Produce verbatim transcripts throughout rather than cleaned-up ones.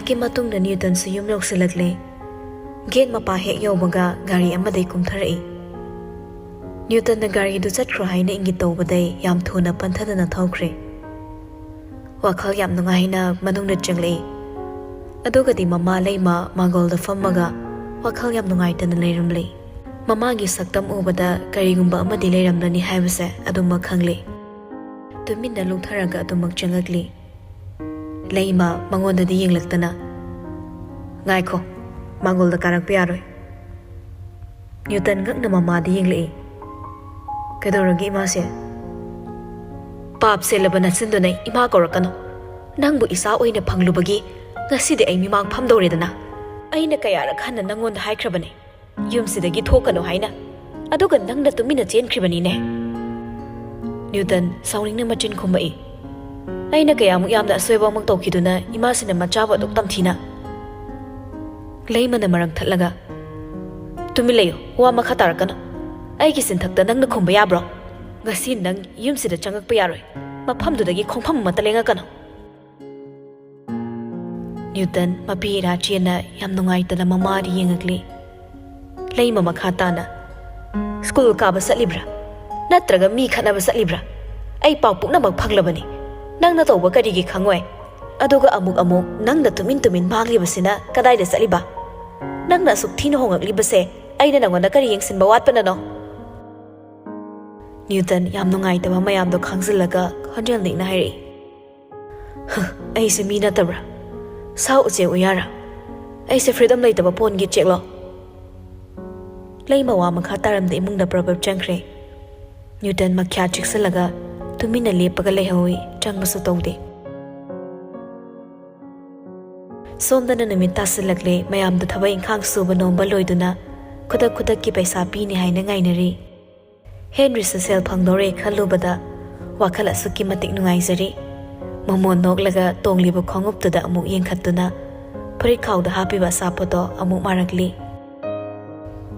ꯀꯤ ꯃꯇꯨꯡꯗ ꯅ꯭ꯌꯨꯇꯟꯁꯨ ꯌꯨꯝ ꯌꯧꯁꯤꯜꯂꯛꯂꯦ꯫ ꯒꯦꯠ ꯃꯄꯥ ꯍꯦꯛ ꯌꯧꯕꯒ ꯒꯥꯔꯤ ꯑꯃꯗꯩ ꯀꯨꯝꯊꯔꯛꯏ꯫ ꯅ꯭ꯌꯨꯇꯟꯅ ꯒꯥꯔꯤꯗꯨ ꯆꯠꯈ꯭ꯔꯣ ꯍꯥꯏꯅ ꯏꯪꯒꯤꯠ ꯇꯧꯕꯗꯩ ꯌꯥꯝ ꯊꯨꯅ ꯄꯟꯊꯗꯅ ꯊꯧꯈ꯭ꯔꯦ꯫ ꯋꯥꯈꯜ ꯌꯥꯝ ꯅꯨꯡꯉꯥꯏꯅ ꯃꯅꯨꯡꯗ ꯆꯪꯂꯛꯏ꯫ ꯑꯗꯨꯒꯗꯤ ꯃꯃꯥ ꯂꯩꯃ ꯃꯥꯡꯒꯣꯜꯗ ꯐꯝꯃꯒ ꯋꯥꯈꯜ ꯌꯥꯝ ꯅꯨꯡꯉꯥꯏꯇꯅ ꯂꯩꯔꯝꯂꯦ꯫ ꯃꯃꯥꯒꯤ ꯁꯛꯇꯝ ꯎꯕꯗ ꯀꯔꯤꯒꯨꯝꯕ ꯑꯃꯗꯤ ꯂꯩꯔꯝꯂꯅꯤ ꯍꯥꯏꯕꯁꯦ ꯑꯗꯨꯃꯛ ꯈꯪꯂꯦ꯫ ꯇꯨꯃꯤꯟꯅ ꯂꯨꯞꯊꯔꯒ ꯑꯗꯨꯃꯛ ꯆꯪꯉꯛꯂꯤ꯫ ꯂꯩꯃ ꯃꯉꯣꯟꯗꯗꯤ ꯌꯦꯡꯂꯛꯇꯅ, "ꯉꯥꯏꯈꯣ, ꯃꯥꯡꯒꯣꯜꯗ ꯀꯥꯔꯛꯄ ꯌꯥꯔꯣꯏ꯫" ꯅ꯭ꯌꯨꯇꯟ ꯉꯛꯅ ꯃꯃꯥꯗ ꯌꯦꯡꯂꯛꯏ꯫ "ꯀꯩꯗꯧꯔꯒꯦ ꯏꯃꯥꯁꯦ?" "ꯄꯥꯞ ꯆꯦꯜꯂꯕ ꯅꯆꯤꯟꯗꯨꯅ ꯏꯃꯥ ꯀꯧꯔꯛꯀꯅꯨ꯫ ꯅꯪꯕꯨ ꯏꯆꯥ ꯑꯣꯏꯅ ꯐꯪꯂꯨꯕꯒꯤ ꯉꯁꯤꯗꯤ ꯑꯩ ꯃꯤꯃꯥꯡ ꯐꯝꯗꯧꯔꯦꯗꯅ꯫ ꯑꯩꯅ ꯀꯌꯥꯔꯛ ꯍꯟꯅ ꯅꯪꯉꯣꯟꯗ ꯍꯥꯏꯈ꯭ꯔꯕꯅꯤ, ꯌꯨꯝꯁꯤꯗꯒꯤ ꯊꯣꯛꯀꯅꯨ ꯍꯥꯏꯅ꯫ ꯑꯗꯨꯒ ꯅꯪꯅ ꯇꯨꯃꯤꯟꯅ ꯆꯦꯟꯈ꯭ꯔꯤꯕꯅꯤꯅꯦ꯫" ꯅ꯭ꯌꯨꯇꯟ ꯁꯥꯎꯅꯤꯡꯅ ꯃꯆꯤꯟ ꯈꯨꯝꯃꯛꯏ꯫ "ꯑꯩꯅ ꯀꯌꯥꯃꯨꯛ ꯌꯥꯝꯅ ꯑꯁꯣꯏꯕ ꯑꯃ ꯇꯧꯈꯤꯗꯨꯅ ꯏꯃꯥꯁꯤꯅ ꯃꯆꯥꯕꯨ ꯑꯗꯨꯛ ꯇꯝꯊꯤꯅ?" ꯂꯩꯃꯅ ꯃꯔꯪ ꯊꯠꯂꯒ, "ꯇꯨꯃꯤꯟ ꯂꯩꯌꯨ, ꯋꯥ ꯃꯈꯥ ꯇꯥꯔꯛꯀꯅꯨ꯫ ꯑꯩꯒꯤ ꯆꯤꯟꯊꯛꯇ ꯅꯪꯅ ꯈꯨꯝꯕ ꯌꯥꯕ꯭ꯔꯣ? ꯉꯁꯤ ꯅꯪ ꯌꯨꯝꯁꯤꯗ ꯆꯪꯉꯛꯄ ꯌꯥꯔꯣꯏ꯫ ꯃꯐꯝꯗꯨꯗꯒꯤ ꯈꯣꯡꯐꯝ ꯑꯃꯠꯇ ꯂꯦꯡꯉꯛꯀꯅꯨ꯫" ꯅ꯭ꯌꯨꯇꯟ ꯃꯄꯤ ꯏꯔꯥ ꯆꯦꯟꯅ ꯌꯥꯝ ꯅꯨꯡꯉꯥꯏꯇꯅ ꯃꯃꯥꯗ ꯌꯦꯡꯉꯛꯂꯤ꯫ ꯂꯩꯃ ꯃꯈꯥ ꯇꯥꯅ, "ꯁ꯭ꯀꯨꯜ ꯀꯥꯕ ꯆꯠꯂꯤꯕ꯭ꯔꯥ? ꯅꯠꯇ꯭ꯔꯒ ꯃꯤ ꯈꯠꯅꯕ ꯆꯠꯂꯤꯕ꯭ꯔꯥ? ꯑꯩ ꯄꯥꯎ ꯄꯨꯝꯅꯃꯛ ꯐꯪꯂꯕꯅꯤ꯫ ꯅꯪꯅ ꯇꯧꯕ ꯀꯔꯤꯒꯤ ꯈꯪꯉꯣꯏ? ꯑꯗꯨꯒ ꯑꯃꯨꯛ ꯑꯃꯨꯛ ꯅꯪꯅ ꯇꯨꯃꯤꯟ ꯇꯨꯃꯤꯟ ꯃꯥꯡꯂꯤꯕꯁꯤꯅ ꯀꯗꯥꯏꯗ ꯆꯠꯂꯤꯕ? ꯅꯪꯅ ꯑꯁꯨꯛ ꯊꯤꯅ ꯍꯣꯡꯂꯛꯂꯤꯕꯁꯦ ꯑꯩꯅ ꯅꯪꯉꯣꯟꯗ ꯀꯔꯤ ꯌꯦꯡꯁꯤꯟꯕ ꯋꯥꯠꯄꯅꯅꯣ?" ꯅ꯭ꯌꯨꯇꯟ ꯌꯥꯝ ꯅꯨꯡꯉꯥꯏꯇꯕ ꯃꯌꯥꯝꯗꯣ ꯈꯥꯡꯖꯤꯜꯂꯒ ꯈꯣꯟꯖꯦꯜ ꯅꯤꯛꯅ ꯍꯥꯏꯔꯛꯏ꯫ "ꯍ, ꯑꯩꯁꯦ ꯃꯤ ꯅꯠꯇꯕ꯭ꯔꯥ? ꯁꯥ ꯎꯆꯦꯛ ꯎꯌꯥꯔꯥ? ꯑꯩꯁꯦ freedom ꯂꯩꯇꯕ ꯄꯣꯟꯒꯤ ꯆꯦꯛꯂꯣ?" ꯂꯩꯃ ꯋꯥ ꯃꯈꯥ ꯇꯥꯔꯝꯗ ꯏꯃꯨꯡꯗ ꯄ꯭ꯔꯕꯞ ꯆꯪꯈ꯭ꯔꯦ꯫ ꯅ꯭ꯌꯨꯇꯟ ꯃꯈ꯭ꯌꯥ ꯆꯤꯛꯁꯤꯜꯂꯒ ꯇꯨꯃꯤꯟꯅ ꯂꯦꯞꯄꯒ ꯂꯩꯍꯧꯏ, ꯆꯪꯕꯁꯨ ꯇꯧꯗꯦ꯫ ꯁꯣꯝꯗꯅ ꯅꯨꯃꯤꯠ ꯇꯥꯁꯤꯜꯂꯛꯂꯦ, ꯃꯌꯥꯝꯗꯨ ꯊꯕꯛ ꯏꯪꯈꯥꯡ ꯁꯨꯕ ꯅꯣꯝꯕ ꯂꯣꯏꯗꯨꯅ ꯈꯨꯗꯛ ꯈꯨꯗꯛꯀꯤ ꯄꯩꯁꯥ ꯄꯤꯅꯤ ꯍꯥꯏꯅ ꯉꯥꯏꯅꯔꯤ꯫ ꯍꯦꯟꯔꯤꯁꯨ ꯁꯦꯜ ꯐꯪꯗꯧꯔꯦ ꯈꯜꯂꯨꯕꯗ ꯋꯥꯈꯜ ꯑꯁꯨꯛꯀꯤ ꯃꯇꯤꯛ ꯅꯨꯡꯉꯥꯏꯖꯔꯤ꯫ ꯃꯃꯣꯟ ꯅꯣꯛꯂꯒ ꯇꯣꯡꯂꯤꯕ ꯈꯣꯡꯎꯞꯇꯨꯗ ꯑꯃꯨꯛ ꯌꯦꯡꯈꯠꯇꯨꯅ ꯐꯨꯔꯤꯠ ꯈꯥꯎꯗ ꯍꯥꯞꯄꯤꯕ ꯑꯆꯥꯄꯣꯠꯇꯣ ꯑꯃꯨꯛ ꯃꯥꯔꯛꯂꯤ꯫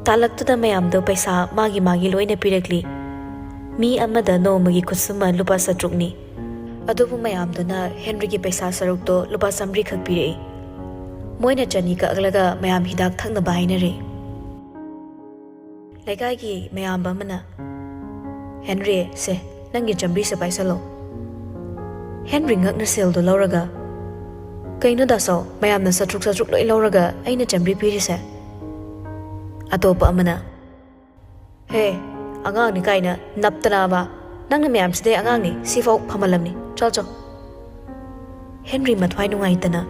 ꯇꯥꯂꯛꯇꯨꯗ ꯃꯌꯥꯝꯗꯣ ꯄꯩꯁꯥ ꯃꯥꯒꯤ ꯃꯥꯒꯤ ꯂꯣꯏꯅ ꯄꯤꯔꯛꯂꯤ꯫ ꯃꯤ ꯑꯃꯗ ꯅꯣꯡꯃꯒꯤ ꯈꯨꯠꯁꯨꯃꯟ ꯂꯨꯄꯥ ꯆꯥꯇ꯭ꯔꯨꯛꯅꯤ꯫ ꯑꯗꯨꯕꯨ ꯃꯌꯥꯝꯗꯨꯅ ꯍꯦꯟꯔꯤꯒꯤ ꯄꯩꯁꯥ ꯁꯔꯨꯛꯇꯣ ꯂꯨꯄꯥ ꯆꯥꯃꯔꯤ ꯈꯛ ꯄꯤꯔꯛꯏ꯫ ꯃꯣꯏꯅ ꯆꯅꯤ ꯀꯛꯂꯒ ꯃꯌꯥꯝ ꯍꯤꯗꯥꯛ ꯊꯛꯅꯕ ꯍꯥꯏꯅꯔꯦ꯫ ꯂꯩꯀꯥꯏꯒꯤ ꯃꯌꯥꯝꯕ ꯑꯃꯅ, "ꯍꯦꯟꯔꯤ, ꯁꯦ, ꯅꯪꯒꯤ ꯆꯥꯝꯃꯔꯤꯁꯦ ꯄꯥꯏꯁꯜꯂꯣ꯫" ꯍꯦꯟꯔꯤ ꯉꯛꯅ ꯁꯦꯜꯗꯣ ꯂꯧꯔꯒ, "ꯀꯩꯅꯣ ꯗꯥꯁꯣ, ꯃꯌꯥꯝꯅ ꯆꯥꯇ꯭ꯔꯨꯛ ꯆꯥꯇ꯭ꯔꯨꯛ ꯂꯣꯏ ꯂꯧꯔꯒ ꯑꯩꯅ ꯆꯥꯝꯃꯔꯤ ꯄꯤꯔꯤꯁꯦ?" ꯑꯇꯣꯞꯄ ꯑꯃꯅ, "ꯍꯦ, ꯑꯉꯥꯡꯅꯤ ꯀꯥꯏꯅ ꯅꯞꯇꯅꯕ꯫ ꯅꯪꯅ ꯃꯌꯥꯝꯁꯤꯗꯩ ꯑꯉꯥꯡꯅꯤ, ꯁꯤꯐꯥꯎ ꯐꯃꯜꯂꯝꯅꯤ꯫ ꯆꯣ, ꯆꯣ꯫" ꯍꯦꯟꯔꯤ ꯃꯊ꯭ꯋꯥꯏ ꯅꯨꯡꯉꯥꯏꯇꯅ,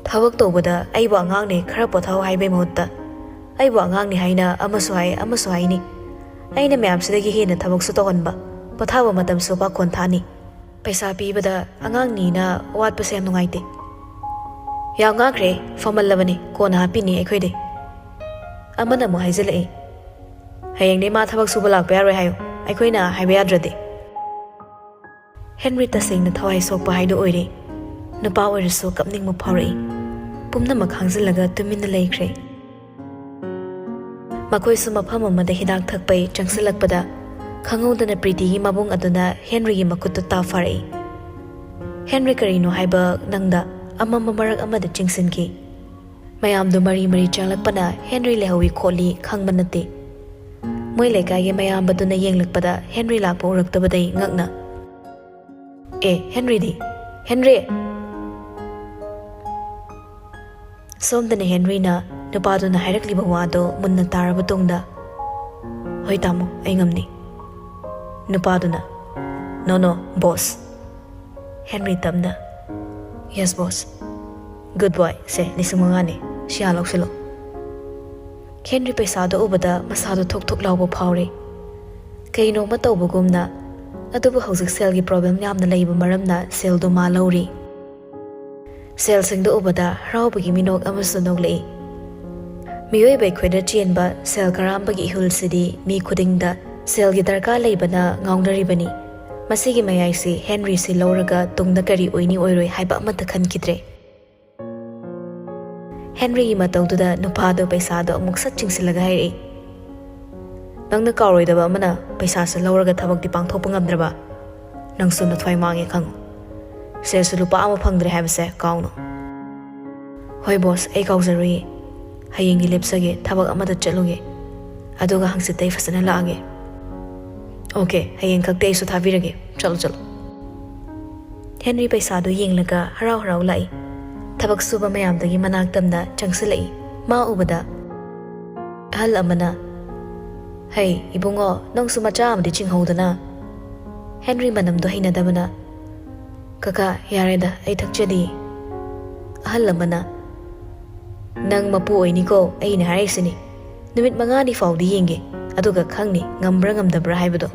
"ꯊꯕꯛ ꯇꯧꯕꯗ ꯑꯩꯕꯨ ꯑꯉꯥꯡꯅꯤ, ꯈꯔ ꯄꯣꯊꯥꯎ ꯍꯥꯏꯕꯩ ꯃꯍꯨꯠꯇ ꯑꯩꯕꯨ ꯑꯉꯥꯡꯅꯤ ꯍꯥꯏꯅ ꯑꯃꯁꯨ ꯍꯥꯏ, ꯑꯃꯁꯨ ꯍꯥꯏꯅꯤ꯫ ꯑꯩꯅ ꯃꯌꯥꯝꯁꯤꯗꯒꯤ ꯍꯦꯟꯅ ꯊꯕꯛꯁꯨ ꯇꯧꯍꯟꯕ, ꯄꯣꯊꯥꯕ ꯃꯇꯝꯁꯨ ꯄꯥꯈꯣꯟ ꯊꯥꯅꯤ꯫ ꯄꯩꯁꯥ ꯄꯤꯕꯗ ꯑꯉꯥꯡꯅꯤꯅ ꯋꯥꯠꯄꯁꯦ ꯌꯥꯝ ꯅꯨꯡꯉꯥꯏꯇꯦ꯫" "ꯌꯥꯝ ꯉꯥꯡꯈ꯭ꯔꯦ, ꯐꯃꯜꯂꯕꯅꯤ, ꯀꯣꯟꯅ ꯍꯥꯞꯄꯤꯅꯤ ꯑꯩꯈꯣꯏꯗꯤ꯫" ꯑꯃꯅ ꯑꯃꯨꯛ ꯍꯥꯏꯖꯤꯜꯂꯛꯏ, "ꯍꯌꯦꯡꯗꯩ ꯃꯥ ꯊꯕꯛ ꯁꯨꯕ ꯂꯥꯛꯄ ꯌꯥꯔꯣꯏ ꯍꯥꯏꯌꯨ, ꯑꯩꯈꯣꯏꯅ ꯍꯥꯏꯕ ꯌꯥꯗ꯭ꯔꯗꯤ꯫" ꯍꯦꯟꯔꯤ ꯇꯁꯦꯡꯅ ꯊꯋꯥꯏ ꯁꯣꯛꯄ ꯍꯥꯏꯗꯨ ꯑꯣꯏꯔꯦ꯫ ꯅꯨꯄꯥ ꯑꯣꯏꯔꯁꯨ ꯀꯞꯅꯤꯡꯕ ꯐꯥꯎꯔꯛꯏ꯫ ꯄꯨꯝꯅꯃꯛ ꯈꯥꯡꯖꯤꯜꯂꯒ ꯇꯨꯃꯤꯟꯅ ꯂꯩꯈ꯭ꯔꯦ꯫ ꯃꯈꯣꯏꯁꯨ ꯃꯐꯝ ꯑꯃꯗ ꯍꯤꯗꯥꯛ ꯊꯛꯄꯩ ꯆꯪꯁꯤꯜꯂꯛꯄꯗ, ꯈꯪꯍꯧꯗꯅ ꯄ꯭ꯔꯤꯇꯤꯒꯤ ꯃꯕꯨꯡ ꯑꯗꯨꯅ ꯍꯦꯟꯔꯤꯒꯤ ꯃꯈꯨꯠꯇꯨ ꯇꯥ ꯐꯥꯔꯛꯏ꯫ "ꯍꯦꯟꯔꯤ, ꯀꯔꯤꯅꯣ ꯍꯥꯏꯕ ꯅꯪꯗ?" ꯑꯃꯝꯕ ꯃꯔꯛ ꯑꯃꯗ ꯆꯤꯡꯁꯤꯟꯈꯤ꯫ ꯃꯌꯥꯝꯗꯨ ꯃꯔꯤ ꯃꯔꯤ ꯆꯪꯂꯛꯄꯅ ꯍꯦꯟꯔꯤ ꯂꯩꯍꯧꯏ ꯈꯣꯠꯂꯤ ꯈꯪꯕ ꯅꯠꯇꯦ꯫ ꯃꯣꯏ ꯂꯩꯀꯥꯏꯒꯤ ꯃꯌꯥꯝꯕꯗꯨꯅ ꯌꯦꯡꯂꯛꯄꯗ ꯍꯦꯟꯔꯤ ꯂꯥꯛꯄ ꯎꯔꯛꯇꯕꯗꯩ ꯉꯛꯅ, "ꯑꯦ, ꯍꯦꯟꯔꯤꯗꯤ? ꯍꯦꯟꯔꯤ!" ꯁꯣꯝꯗꯅ ꯍꯦꯟꯔꯤꯅ ꯅꯨꯄꯥꯗꯨꯅ ꯍꯥꯏꯔꯛꯂꯤꯕ ꯋꯥꯗꯣ ꯃꯨꯟꯅ ꯇꯥꯔꯕ ꯇꯨꯡꯗ, "ꯍꯣꯏ ꯇꯥꯃꯣ, ꯑꯩ ꯉꯝꯅꯤ꯫" ꯅꯨꯄꯥꯗꯨꯅ, "No, no, boss." ꯍꯦꯟꯔꯤ ꯇꯞꯅ, "Yes, boss." "Good boy, ꯁꯦ, ꯂꯤꯁꯤꯡ ꯃꯉꯥꯅꯤ, ꯁꯤ ꯍꯥ ꯂꯧꯁꯤꯜꯂꯣ꯫" ꯍꯦꯟꯔꯤ ꯄꯩꯁꯥꯗꯣ ꯎꯕꯗ ꯃꯁꯥꯗꯣ ꯊꯨꯛ ꯊꯨꯛ ꯂꯥꯎꯕ ꯐꯥꯎꯔꯦ꯫ ꯀꯩꯅꯣꯝꯃ ꯇꯧꯕꯒꯨꯝꯅ, ꯑꯗꯨꯕꯨ ꯍꯧꯖꯤꯛ ꯁꯦꯜꯒꯤ problem ꯌꯥꯝꯅ ꯂꯩꯕ ꯃꯔꯝꯅ ꯁꯦꯜꯗꯣ ꯃꯥ ꯂꯧꯔꯤ꯫ ꯁꯦꯜꯁꯤꯡꯗꯣ ꯎꯕꯗ ꯍꯔꯥꯎꯕꯒꯤ ꯃꯤꯅꯣꯛ ꯑꯃꯁꯨ ꯅꯣꯛꯂꯛꯏ꯫ ꯃꯤꯑꯣꯏꯕ ꯑꯩꯈꯣꯏꯅ ꯆꯦꯟꯕ ꯁꯦꯜ ꯀꯔꯥꯝꯕꯒꯤ ꯏꯍꯨꯜꯁꯤꯗꯤ ꯃꯤ ꯈꯨꯗꯤꯡꯗ ꯁꯦꯜꯒꯤ ꯗꯔꯀꯥꯔ ꯂꯩꯕꯅ ꯉꯥꯎꯅꯔꯤꯕꯅꯤ꯫ ꯃꯁꯤꯒꯤ ꯃꯌꯥꯏꯁꯤ ꯍꯦꯟꯔꯤꯁꯤ ꯂꯧꯔꯒ ꯇꯨꯡꯗ ꯀꯔꯤ ꯑꯣꯏꯅꯤ ꯑꯣꯏꯔꯣꯏ ꯍꯥꯏꯕ ꯑꯃꯠꯇ ꯈꯟꯈꯤꯗ꯭ꯔꯦ꯫ ꯍꯦꯟꯔꯤꯒꯤ ꯃꯇꯧꯗꯨꯗ ꯅꯨꯄꯥꯗꯣ ꯄꯩꯁꯥꯗꯣ ꯑꯃꯨꯛ ꯁꯠ ꯆꯤꯡꯁꯤꯜꯂꯒ ꯍꯥꯏꯔꯛꯏ, "ꯅꯪꯅ ꯀꯥꯎꯔꯣꯏꯗꯕ ꯑꯃꯅ, ꯄꯩꯁꯥꯁꯦ ꯂꯧꯔꯒ ꯊꯕꯛꯇꯤ ꯄꯥꯡꯊꯣꯛꯄ ꯉꯝꯗ꯭ꯔꯕ? ꯅꯪꯁꯨ ꯅꯊ꯭ꯋꯥꯏ ꯃꯥꯡꯉꯦ ꯈꯪꯉꯨ꯫ ꯁꯦꯜꯁꯨ ꯂꯨꯄꯥ ꯑꯃ ꯐꯪꯗ꯭ꯔꯦ ꯍꯥꯏꯕꯁꯦ ꯀꯥꯎꯅꯨ꯫" "ꯍꯣꯏ ꯕꯣꯁ, ꯑꯩ ꯀꯥꯎꯖꯔꯨꯏ꯫ ꯍꯌꯦꯡꯒꯤ ꯂꯦꯞꯆꯒꯦ, ꯊꯕꯛ ꯑꯃꯗ ꯆꯠꯂꯨꯒꯦ꯫ ꯑꯗꯨꯒ ꯍꯪꯆꯤꯠꯇ ꯑꯩ ꯐꯖꯅ ꯂꯥꯛꯑꯒꯦ꯫" "ꯑꯣꯀꯦ, ꯍꯌꯦꯡ ꯈꯛꯇꯤ ꯑꯩꯁꯨ ꯊꯥꯕꯤꯔꯒꯦ꯫ ꯆꯠꯂꯣ, ꯆꯠꯂꯣ꯫" ꯍꯦꯟꯔꯤ ꯄꯩꯁꯥꯗꯨ ꯌꯦꯡꯂꯒ ꯍꯔꯥꯎ ꯍꯔꯥꯎ ꯂꯥꯛꯏ꯫ ꯊꯕꯛ ꯁꯨꯕ ꯃꯌꯥꯝꯗꯒꯤ ꯃꯅꯥꯛ ꯇꯝꯅ ꯆꯪꯁꯤꯜꯂꯛꯏ꯫ ꯃꯥ ꯎꯕꯗ ꯑꯍꯜ ꯑꯃꯅ, "ꯍꯩ, ꯏꯕꯨꯡꯉꯣ, ꯅꯪꯁꯨ ꯃꯆꯥ ꯑꯃꯗꯤ ꯆꯤꯡꯍꯧꯗꯅ꯫" ꯍꯦꯟꯔꯤ ꯃꯅꯝꯗꯣ ꯍꯩꯅꯗꯕꯅ, "ꯀꯀꯥ, ꯌꯥꯔꯦꯗ, ꯑꯩ ꯊꯛꯆꯗꯦ꯫" ꯑꯍꯜ ꯑꯃꯅ, "ꯅꯪ ꯃꯄꯨ ꯑꯣꯏꯅꯤꯀꯣ, ꯑꯩꯅ ꯍꯥꯏꯔꯤꯁꯤꯅꯤ꯫ ꯅꯨꯃꯤꯠ ꯃꯉꯥꯅꯤ ꯐꯥꯎꯗꯤ ꯌꯦꯡꯒꯦ, ꯑꯗꯨꯒ ꯈꯪꯅꯤ ꯉꯝꯕ꯭ꯔꯥ ꯉꯝꯗꯕ꯭ꯔꯥ ꯍꯥꯏꯕꯗꯣ꯫"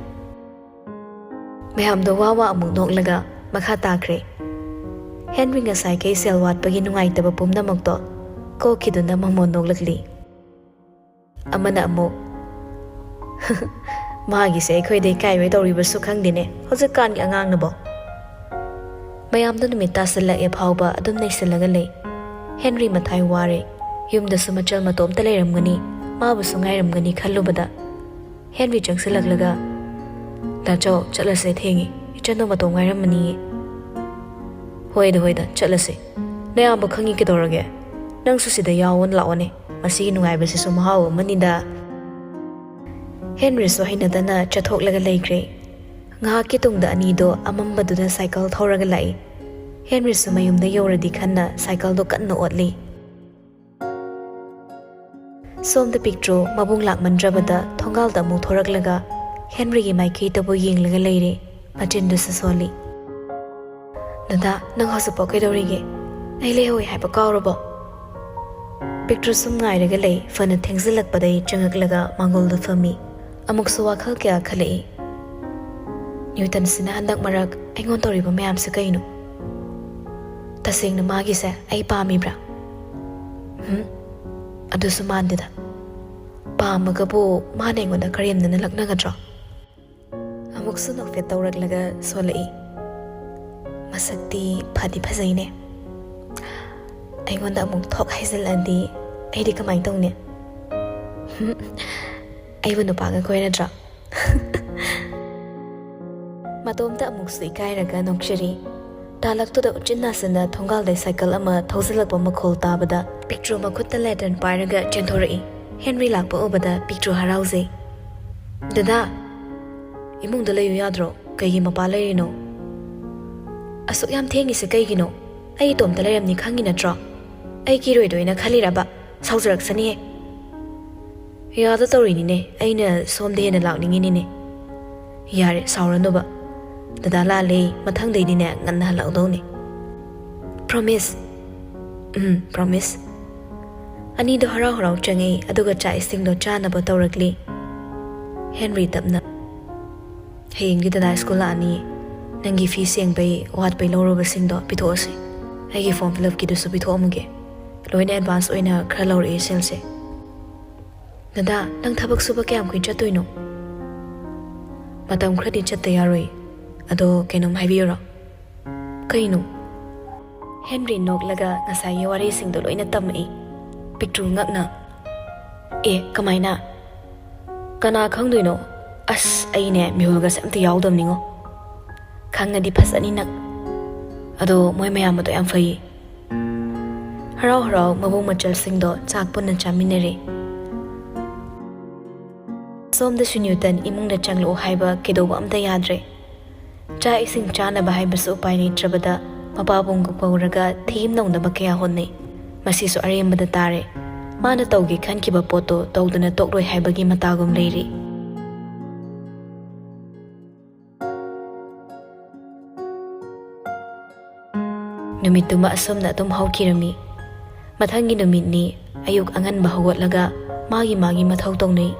ꯃꯌꯥꯝꯗꯣ ꯋꯥ ꯋꯥ ꯑꯃꯨꯛ ꯅꯣꯛꯂꯒ ꯃꯈꯥ ꯇꯥꯈ꯭ꯔꯦ꯫ ꯍꯦꯟꯔꯤ ꯉꯁꯥꯏꯈꯩ ꯁꯦꯜ ꯋꯥꯠꯄꯒꯤ ꯅꯨꯡꯉꯥꯏꯇꯕ ꯄꯨꯝꯅꯃꯛꯇꯣ ꯀꯣꯛꯈꯤꯗꯨꯅ ꯃꯃꯣꯟ ꯅꯣꯛꯂꯛꯂꯤ꯫ ꯑꯃꯅ ꯑꯃꯨꯛ, "ꯃꯥꯒꯤꯁꯦ ꯑꯩꯈꯣꯏꯗ ꯏꯀꯥꯏꯕꯩ ꯇꯧꯔꯤꯕꯁꯨ ꯈꯪꯗꯦꯅꯦ, ꯍꯧꯖꯤꯛꯀꯥꯟꯒꯤ ꯑꯉꯥꯡꯅꯕꯣ꯫" ꯃꯌꯥꯝꯗꯣ ꯅꯨꯃꯤꯠ ꯇꯥꯁꯤꯜꯂꯛꯑꯦ ꯐꯥꯎꯕ ꯑꯗꯨꯝ ꯅꯩꯁꯤꯜꯂꯒ ꯂꯩ꯫ ꯍꯦꯟꯔꯤ ꯃꯊꯥꯏ ꯋꯥꯔꯦ꯫ ꯌꯨꯝꯗꯁꯨ ꯃꯆꯜ ꯃꯇꯣꯝꯇ ꯂꯩꯔꯝꯒꯅꯤ, ꯃꯥꯕꯨꯁꯨ ꯉꯥꯏꯔꯝꯒꯅꯤ ꯈꯜꯂꯨꯕꯗ꯫ ꯍꯦꯟꯔꯤ ꯆꯪꯁꯤꯜꯂꯛꯂꯒ, "ꯗꯥꯆꯧ, ꯆꯠꯂꯁꯦ, ꯊꯦꯡꯉꯤ꯫ ꯏꯆꯟꯗꯣ ꯃꯇꯣꯝ ꯉꯥꯏꯔꯝꯃꯅꯤꯌꯦ꯫" "ꯍꯣꯏꯗ, ꯍꯣꯏꯗ, ꯆꯠꯂꯁꯦ꯫ ꯅꯌꯥꯝꯕ ꯈꯪꯉꯤ ꯀꯩꯗꯧꯔꯒꯦ? ꯅꯪꯁꯨ ꯁꯤꯗ ꯌꯥꯎꯑꯣꯅ ꯂꯥꯛꯑꯣꯅꯦ꯫ ꯃꯁꯤꯒꯤ ꯅꯨꯡꯉꯥꯏꯕꯁꯤꯁꯨ ꯃꯍꯥꯎ ꯑꯃꯅꯤꯗ꯫" ꯍꯦꯟꯔꯤꯁꯨ ꯍꯩꯅꯗꯅ ꯆꯠꯊꯣꯛꯂꯒ ꯂꯩꯈ꯭ꯔꯦ꯫ ꯉꯥꯏꯍꯥꯛꯀꯤ ꯇꯨꯡꯗ ꯑꯅꯤꯗꯣ ꯑꯃꯝꯕꯗꯨꯗ ꯁꯥꯏꯀꯜ ꯊꯧꯔꯒ ꯂꯥꯛꯏ꯫ ꯍꯦꯟꯔꯤꯁꯨ ꯃꯌꯨꯝꯗ ꯌꯧꯔꯗꯤ ꯈꯟꯅ ꯁꯥꯏꯀꯜꯗꯣ ꯀꯟꯅ ꯑꯣꯠꯂꯤ꯫ ꯁꯣꯝꯗ ꯄꯤꯛꯇ꯭ꯔꯨ ꯃꯕꯨꯡ ꯂꯥꯛꯃꯟꯗ꯭ꯔꯕꯗ ꯊꯣꯡꯒꯥꯜꯗ ꯑꯃꯨꯛ ꯊꯣꯔꯛꯂꯒ ꯍꯦꯟꯔꯤꯒꯤ ꯃꯥꯏꯀꯩꯗꯕꯨ ꯌꯦꯡꯂꯒ ꯂꯩꯔꯦ꯫ ꯃꯆꯤꯟꯗꯨꯁꯨ ꯁꯣꯜꯂꯤ꯫ "ꯗꯗꯥ, ꯅꯪ ꯍꯧꯖꯤꯛꯐꯥꯎ ꯀꯩꯗꯧꯔꯤꯒꯦ? ꯑꯩ ꯂꯩꯍꯧꯏ ꯍꯥꯏꯕ ꯀꯥꯎꯔꯕꯣ?" ꯄꯤꯛꯇ꯭ꯔꯨ ꯁꯨꯝ ꯉꯥꯏꯔꯒ ꯂꯩ꯫ ꯐꯅ ꯊꯦꯡꯖꯤꯜꯂꯛꯄꯗꯩ ꯆꯪꯉꯛꯂꯒ ꯃꯥꯡꯒꯣꯜꯗ ꯐꯝꯃꯤ꯫ ꯑꯃꯨꯛꯁꯨ ꯋꯥꯈꯜ ꯀꯌꯥ ꯈꯜꯂꯛꯏ꯫ "ꯅ꯭ꯌꯨꯇꯟꯁꯤꯅ ꯍꯟꯗꯛ ꯃꯔꯛ ꯑꯩꯉꯣꯟ ꯇꯧꯔꯤꯕ ꯃꯌꯥꯝꯁꯦ ꯀꯩꯅꯣ? ꯇꯁꯦꯡꯅ ꯃꯥꯒꯤꯁꯦ ꯑꯩ ꯄꯥꯝꯃꯤꯕ꯭ꯔꯥ? ꯍꯨꯝ? ꯑꯗꯨꯁꯨ ꯃꯥꯟꯗꯦꯗ꯫ ꯄꯥꯝꯃꯒꯕꯨ ꯃꯥꯅ ꯑꯩꯉꯣꯟꯗ ꯀꯔꯦꯝꯅꯅ ꯂꯛꯅꯒꯗ꯭ꯔꯣ?" ꯑꯃꯨꯛꯁꯨ ꯅꯣꯛꯐꯦꯠ ꯇꯧꯔꯛꯂꯒ ꯁꯣꯜꯂꯛꯏ꯫ "ꯃꯁꯛꯇꯤ ꯐꯗꯤ ꯐꯖꯩꯅꯦ꯫ ꯑꯩꯉꯣꯟꯗ ꯑꯃꯨꯛ ꯊꯣꯛ ꯍꯥꯏꯖꯤꯜꯂꯛꯑꯗꯤ ꯑꯩꯗꯤ ꯀꯃꯥꯏꯅ ꯇꯧꯅꯤ? ꯍꯨꯝ, ꯑꯩꯕꯨ ꯅꯨꯄꯥꯒ ꯀꯣꯏꯔꯗ꯭ꯔꯣ?" ꯃꯇꯣꯝꯇ ꯑꯃꯨꯛꯁꯨ ꯏꯀꯥꯏꯔꯒ ꯅꯣꯛꯆꯔꯤ꯫ ꯇꯥꯂꯛꯇꯨꯗ ꯎꯆꯤꯟ ꯅꯥꯆꯤꯟꯅ ꯊꯣꯡꯒꯥꯜꯗꯩ ꯁꯥꯏꯀꯜ ꯑꯃ ꯊꯧꯖꯤꯜꯂꯛꯄ ꯃꯈꯣꯜ ꯇꯥꯕꯗ ꯄꯤꯛꯇ꯭ꯔꯨ ꯃꯈꯨꯠꯇ ꯂꯦꯇꯔꯟ ꯄꯥꯏꯔꯒ ꯆꯦꯟꯊꯣꯔꯛꯏ꯫ ꯍꯦꯟꯔꯤ ꯂꯥꯛꯄ ꯎꯕꯗ ꯄꯤꯛꯇ꯭ꯔꯨ ꯍꯔꯥꯎꯖꯩ꯫ "ꯗꯗꯥ, ꯏꯃꯨꯡꯗ ꯂꯩꯌꯨ ꯌꯥꯗ꯭ꯔꯣ? ꯀꯩꯒꯤ ꯃꯄꯥ ꯂꯩꯔꯤꯅꯣ? ꯑꯁꯨꯛ ꯌꯥꯝ ꯊꯦꯡꯉꯤꯁꯦ ꯀꯩꯒꯤꯅꯣ? ꯑꯩ ꯏꯇꯣꯝꯇ ꯂꯩꯔꯝꯅꯤ ꯈꯪꯉꯤ ꯅꯠꯇ꯭ꯔꯣ? ꯑꯩ ꯀꯤꯔꯣꯏꯗꯣꯏꯅ ꯈꯜꯂꯤꯔꯕ? ꯁꯥꯎꯖꯔꯛꯁꯅꯤꯍꯦ!" "ꯌꯥꯗ ꯇꯧꯔꯤꯅꯤꯅꯦ, ꯑꯩꯅ ꯁꯣꯝꯗ ꯍꯦꯟꯅ ꯂꯥꯛꯅꯤꯡꯉꯤꯅꯤꯅꯦ꯫" "ꯌꯥꯔꯦ, ꯁꯥꯎꯔꯅꯨꯕ꯫ ꯗꯗꯥ ꯂꯥꯜꯂꯦ, ꯃꯊꯪꯗꯩꯗꯤꯅꯦ ꯉꯟꯅ ꯍꯜꯂꯛꯑꯗꯧꯅꯦ꯫ Promise?" "ꯎꯝ, promise꯫" ꯑꯅꯤꯗꯣ ꯍꯔꯥꯎ ꯍꯔꯥꯎ ꯆꯪꯉꯛꯏ, ꯑꯗꯨꯒ ꯆꯥꯛ ꯏꯁꯤꯡꯗꯣ ꯆꯥꯅꯕ ꯇꯧꯔꯛꯂꯤ꯫ ꯍꯦꯟꯔꯤ ꯇꯞꯅ, "ꯍꯌꯦꯡꯗꯤ ꯗꯗꯥ ꯁ꯭ꯀꯨꯜ ꯂꯥꯛꯑꯅꯤ꯫ ꯅꯪꯒꯤ ꯐꯤ ꯁꯦꯡꯕꯩ ꯋꯥꯠꯄꯩ ꯂꯧꯔꯨꯕꯁꯤꯡꯗꯣ ꯄꯤꯊꯣꯛꯑꯁꯤ꯫ ꯑꯩꯒꯤ form fill upꯀꯤꯗꯨꯁꯨ ꯄꯤꯊꯣꯛꯑꯝꯃꯒꯦ꯫ ꯂꯣꯏꯅ advance ꯑꯣꯏꯅ ꯈꯔ ꯂꯧꯔꯛꯑꯦ ꯁꯦꯜꯁꯦ꯫" "ꯗꯗꯥ, ꯅꯪ ꯊꯕꯛ ꯁꯨꯕ ꯀꯌꯥꯝ ꯀꯨꯏꯅ ꯆꯠꯇꯣꯏꯅꯣ?" "ꯃꯇꯝ ꯈꯔꯗꯤ ꯆꯠꯇ ꯌꯥꯔꯣꯏ꯫ ꯑꯗꯣ ꯀꯩꯅꯣꯝ ꯍꯥꯏꯕꯤꯌꯨꯔꯣ?" "ꯀꯩꯅꯣ?" ꯍꯦꯟꯔꯤ ꯅꯣꯛꯂꯒ ꯉꯁꯥꯏꯒꯤ ꯋꯥꯔꯤꯁꯤꯡꯗꯣ ꯂꯣꯏꯅ ꯇꯝꯃꯛꯏ꯫ ꯄꯤꯛꯇ꯭ꯔꯨ ꯉꯛꯅ, "ꯑꯦ, ꯀꯃꯥꯏꯅ?" "ꯀꯅꯥ ꯈꯪꯗꯣꯏꯅꯣ? ꯑꯁ, ꯑꯩꯅꯦ ꯃꯤꯍꯨꯜꯒꯁꯦ ꯑꯝꯇ ꯌꯥꯎꯗꯕꯅꯤꯉꯣ꯫ ꯈꯪꯉꯗꯤ ꯐꯖꯅꯤ ꯅꯪ꯫ ꯑꯗꯣ ꯃꯣꯏ ꯃꯌꯥꯝ ꯑꯗꯣ ꯌꯥꯝ ꯐꯩꯌꯦ꯫" ꯍꯔꯥꯎ ꯍꯔꯥꯎ ꯃꯕꯨꯡ ꯃꯆꯜꯁꯤꯡꯗꯣ ꯆꯥꯛ ꯄꯨꯟꯅ ꯆꯥꯃꯤꯟꯅꯔꯦ꯫ ꯁꯣꯝꯗꯁꯨ ꯅ꯭ꯌꯨꯇꯟ ꯏꯃꯨꯡꯗ ꯆꯪꯂꯛꯎ ꯍꯥꯏꯕ ꯀꯩꯗꯧꯕ ꯑꯝꯇ ꯌꯥꯗ꯭ꯔꯦ꯫ ꯆꯥꯛ ꯏꯁꯤꯡ ꯆꯥꯅꯕ ꯍꯥꯏꯕꯁꯨ ꯎꯄꯥꯏ ꯂꯩꯇ꯭ꯔꯕꯗ ꯃꯄꯥꯕꯨꯡꯒ ꯀꯧꯔꯒ ꯊꯤꯝ ꯅꯧꯅꯕ ꯀꯌꯥ ꯍꯣꯠꯅꯩ꯫ ꯃꯁꯤꯁꯨ ꯑꯔꯦꯝꯕꯗ ꯇꯥꯔꯦ꯫ ꯃꯥꯅ ꯇꯧꯒꯦ ꯈꯟꯈꯤꯕ ꯄꯣꯠꯇꯣ ꯇꯧꯗꯅ ꯇꯣꯛꯂꯣꯏ ꯍꯥꯏꯕꯒꯤ ꯃꯇꯥꯒꯨꯝ ꯂꯩꯔꯤ꯫ ꯅꯨꯃꯤꯠꯇꯨꯃ ꯑꯁꯨꯝꯅ ꯑꯗꯨꯝ ꯍꯧꯈꯤꯔꯝꯃꯤ꯫ ꯃꯊꯪꯒꯤ ꯅꯨꯃꯤꯠꯅꯤ, ꯑꯌꯨꯛ ꯑꯉꯟꯕ ꯍꯧꯒꯠꯂꯒ ꯃꯥꯒꯤ ꯃꯥꯒꯤ ꯃꯊꯧ ꯇꯧꯅꯩ꯫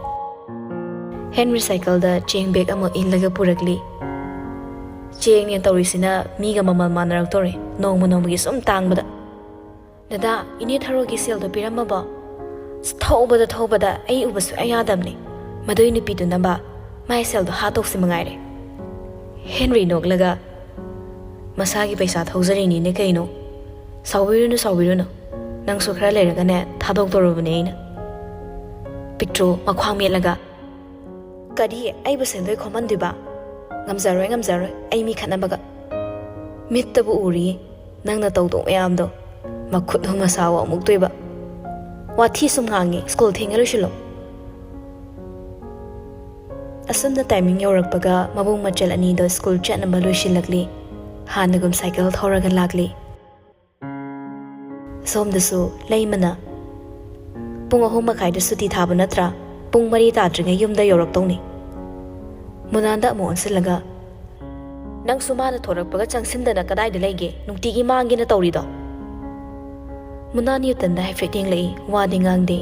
ꯍꯦꯟꯔꯤ ꯁꯥꯏꯀꯜꯗ ꯆꯦꯡ ꯕꯦꯒ ꯑꯃ ꯏꯜꯂꯒ ꯄꯨꯔꯛꯂꯤ꯫ "ꯆꯦꯡꯅꯦ ꯇꯧꯔꯤꯁꯤꯅ ꯃꯤꯒ ꯃꯃꯜ ꯃꯥꯟꯅꯔꯛꯇꯣꯔꯦ, ꯅꯣꯡꯃ ꯅꯣꯡꯃꯒꯤ ꯁꯨꯝ ꯇꯥꯡꯕꯗ꯫" "ꯗꯗꯥ, ꯏꯅꯦ ꯊꯔꯣꯒꯤ ꯁꯦꯜꯗꯣ ꯄꯤꯔꯝꯃꯕꯣ?" "ꯑꯁ, ꯊꯧꯕꯗ ꯊꯧꯕꯗ ꯑꯩ ꯎꯕ ꯁꯨꯛꯌꯥ ꯌꯥꯗꯕꯅꯦ꯫ ꯃꯗꯨꯏ ꯅꯨꯄꯤꯗꯨꯅꯕ ꯃꯥꯏ ꯁꯦꯜꯗꯣ ꯍꯥꯠꯇꯣꯛꯁꯤ ꯃꯉꯥꯏꯔꯦ꯫" ꯍꯦꯟꯔꯤ ꯅꯣꯛꯂꯒ, "ꯃꯁꯥꯒꯤ ꯄꯩꯁꯥ ꯊꯧꯖꯔꯤꯅꯤꯅꯦ ꯀꯩꯅꯣ꯫ ꯁꯥꯎꯕꯤꯔꯨꯅꯨ, ꯁꯥꯎꯕꯤꯔꯨꯅꯨ꯫ ꯅꯪꯁꯨ ꯈꯔ ꯂꯩꯔꯒꯅꯦ ꯊꯥꯗꯣꯛꯇꯧꯔꯕꯅꯦ ꯑꯩꯅ꯫" ꯄꯤꯛꯇ꯭ꯔꯨ ꯃꯈ꯭ꯋꯥꯡ ꯃꯦꯠꯂꯒ, "ꯀꯔꯤ? ꯑꯩꯕꯨ ꯁꯦꯟꯗꯣꯏ ꯈꯣꯝꯍꯟꯗꯣꯏꯕ? ꯉꯝꯖꯔꯣꯏ, ꯉꯝꯖꯔꯣꯏ, ꯑꯩ ꯃꯤ ꯈꯠꯅꯕꯒ꯫" ꯃꯤꯠꯇꯕꯨ ꯎꯔꯤ ꯅꯪꯅ ꯇꯧꯗꯣꯛ ꯃꯌꯥꯝꯗꯣ꯫ ꯃꯈꯨꯠ ꯍꯨꯝꯃ ꯁꯥꯎ ꯑꯃꯨꯛꯇꯣꯏꯕ꯫ ꯋꯥꯊꯤ ꯁꯨꯝ ꯉꯥꯡꯉꯤ, ꯁ꯭ꯀꯨꯜ ꯊꯦꯡꯉꯦ, ꯂꯣꯏꯁꯤꯜꯂꯣ꯫ ꯑꯁꯨꯝꯅ ꯇꯥꯏꯃꯤꯡ ꯌꯧꯔꯛꯄꯒ ꯃꯕꯨꯡ ꯃꯆꯜ ꯑꯅꯤꯗꯣ ꯁ꯭ꯀꯨꯜ ꯆꯠꯅꯕ ꯂꯣꯏꯁꯤꯜꯂꯛꯂꯤ꯫ ꯍꯥꯟꯅꯒꯨꯝ ꯁꯥꯏꯀꯜ ꯊꯧꯔꯒ ꯂꯥꯛꯂꯤ꯫ ꯁꯣꯝꯗꯁꯨ ꯂꯩꯃꯅ, "ꯄꯨꯡ ꯑꯍꯨꯝ ꯃꯈꯥꯏꯗ ꯁꯨꯇꯤ ꯊꯥꯕ ꯅꯠꯇ꯭ꯔꯥ? ꯄꯨꯡ ꯃꯔꯤ ꯇꯥꯗ꯭ꯔꯤꯉꯩ ꯌꯨꯝꯗ ꯌꯧꯔꯛꯇꯧꯅꯤ꯫" ꯃꯨꯅꯥꯟꯗ ꯑꯃꯨꯛ ꯑꯣꯟꯁꯤꯜꯂꯒ, "ꯅꯪꯁꯨ ꯃꯥꯅ ꯊꯣꯔꯛꯄꯒ ꯆꯪꯁꯤꯟꯗꯅ ꯀꯗꯥꯏꯗ ꯂꯩꯒꯦ? ꯅꯨꯡꯇꯤꯒꯤ ꯃꯥꯡꯒꯦꯅ ꯇꯧꯔꯤꯗꯣ?" ꯃꯨꯅꯥꯟ ꯅ꯭ꯌꯨꯇꯟꯗ ꯍꯥꯏꯐꯦꯠ ꯌꯦꯡꯂꯛꯏ, ꯋꯥꯗꯤ ꯉꯥꯡꯗꯦ꯫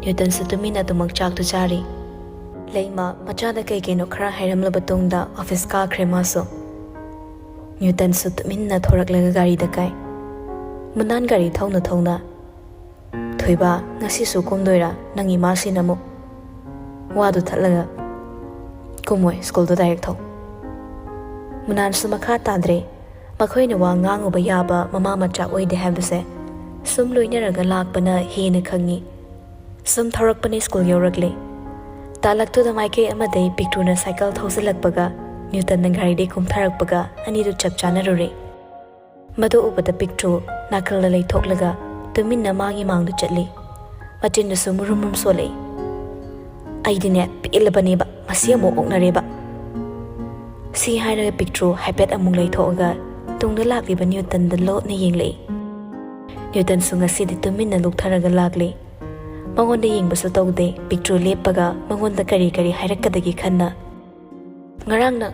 ꯅ꯭ꯌꯨꯇꯟꯁꯨ ꯇꯨꯃꯤꯟꯅ ꯑꯗꯨꯃꯛ ꯆꯥꯛꯇꯨ ꯆꯥꯔꯤ꯫ ꯂꯩꯃ ꯃꯆꯥꯗ ꯀꯩ ꯀꯩꯅꯣ ꯈꯔ ꯍꯥꯏꯔꯝꯂꯕ ꯇꯨꯡꯗ ꯑꯣꯐꯤꯁ ꯀꯥꯈ꯭ꯔꯦ ꯃꯥꯁꯨ꯫ ꯅ꯭ꯌꯨꯇꯟꯁꯨ ꯇꯨꯃꯤꯟꯅ ꯊꯣꯔꯛꯂꯒ ꯒꯥꯔꯤꯗ ꯀꯥꯏ꯫ ꯃꯨꯅꯥꯟ ꯒꯥꯔꯤ ꯊꯧꯅ ꯊꯧꯅ, "ꯊꯣꯏꯕ, ꯉꯁꯤꯁꯨ ꯀꯨꯝꯗꯣꯏꯔꯥ ꯅꯪ ꯏꯃꯥꯁꯤꯅ ꯑꯃꯨꯛ?" ꯋꯥꯗꯨ ꯊꯠꯂꯒ, "ꯀꯨꯝꯃꯣꯏ, ꯁ꯭ꯀꯨꯜꯗꯣ ꯗꯥꯏꯔꯦꯛ ꯊꯧ꯫" ꯃꯨꯅꯥꯟꯁꯨ ꯃꯈꯥ ꯇꯥꯗ꯭ꯔꯦ꯫ ꯃꯈꯣꯏꯅ ꯋꯥ ꯉꯥꯡꯉꯨꯕ ꯌꯥꯕ ꯃꯃꯥ ꯃꯆꯥ ꯑꯣꯏꯗꯦ ꯍꯥꯏꯕꯁꯦ ꯁꯨꯝ ꯂꯣꯏꯅꯔꯒ ꯂꯥꯛꯄꯅ ꯍꯦꯟꯅ ꯈꯪꯉꯤ꯫ ꯁꯨꯝ ꯊꯧꯔꯛꯄꯅ ꯁ꯭ꯀꯨꯜ ꯌꯧꯔꯛꯂꯦ꯫ ꯇꯥꯂꯛꯇꯨꯗ ꯃꯥꯏꯀꯩ ꯑꯃꯗꯩ ꯄꯤꯛꯇ꯭ꯔꯨꯅ ꯁꯥꯏꯀꯜ ꯊꯧꯖꯤꯜꯂꯛꯄꯒ ꯅ꯭ꯌꯨꯇꯟꯅ ꯒꯥꯔꯤꯗꯩ ꯀꯨꯝꯊꯔꯛꯄꯒ ꯑꯅꯤꯗꯨ ꯆꯞ ꯆꯥꯅꯔꯨꯔꯦ꯫ ꯃꯗꯨ ꯎꯕꯗ ꯄꯤꯛꯇ꯭ꯔꯨ ꯅꯥꯀꯜꯗ ꯂꯩꯊꯣꯛꯂꯒ ꯇꯨꯃꯤꯟꯅ ꯃꯥꯒꯤ ꯃꯥꯡꯗ ꯆꯠꯂꯤ꯫ ꯃꯆꯤꯟꯗꯁꯨ ꯃꯨꯔꯨꯝ ꯃꯨꯔꯨꯝ ꯁꯣꯜꯂꯛꯏ꯫ "ꯑꯩꯗꯤꯅꯦ ꯄꯦꯜꯂꯕꯅꯦꯕ, ꯃꯁꯤ ꯑꯃꯨꯛ ꯑꯣꯛꯅꯔꯦꯕ꯫" ꯁꯤ ꯍꯥꯏꯔꯒ ꯄꯤꯛꯇ꯭ꯔꯨ ꯍꯥꯏꯐꯦꯠ ꯑꯃꯨꯛ ꯂꯩꯊꯣꯛꯑꯒ ꯇꯨꯡꯗ ꯂꯥꯛꯂꯤꯕ ꯅ꯭ꯌꯨꯇꯟꯗ ꯂꯣꯠꯅ ꯌꯦꯡꯂꯛꯏ꯫ ꯅ꯭ꯌꯨꯇꯟꯁꯨ ꯉꯁꯤꯗꯤ ꯇꯨꯃꯤꯟꯅ ꯂꯨꯞꯊꯔꯒ ꯂꯥꯛꯂꯤ꯫ ꯃꯉꯣꯟꯗ ꯌꯦꯡꯕꯁꯨ ꯇꯧꯗꯦ꯫ ꯄꯤꯛꯇ꯭ꯔꯨ ꯂꯦꯞꯄꯒ ꯃꯉꯣꯟꯗ ꯀꯔꯤ ꯀꯔꯤ ꯍꯥꯏꯔꯛꯀꯗꯒꯦ ꯈꯟꯅ, "ꯉꯔꯥꯡꯅ"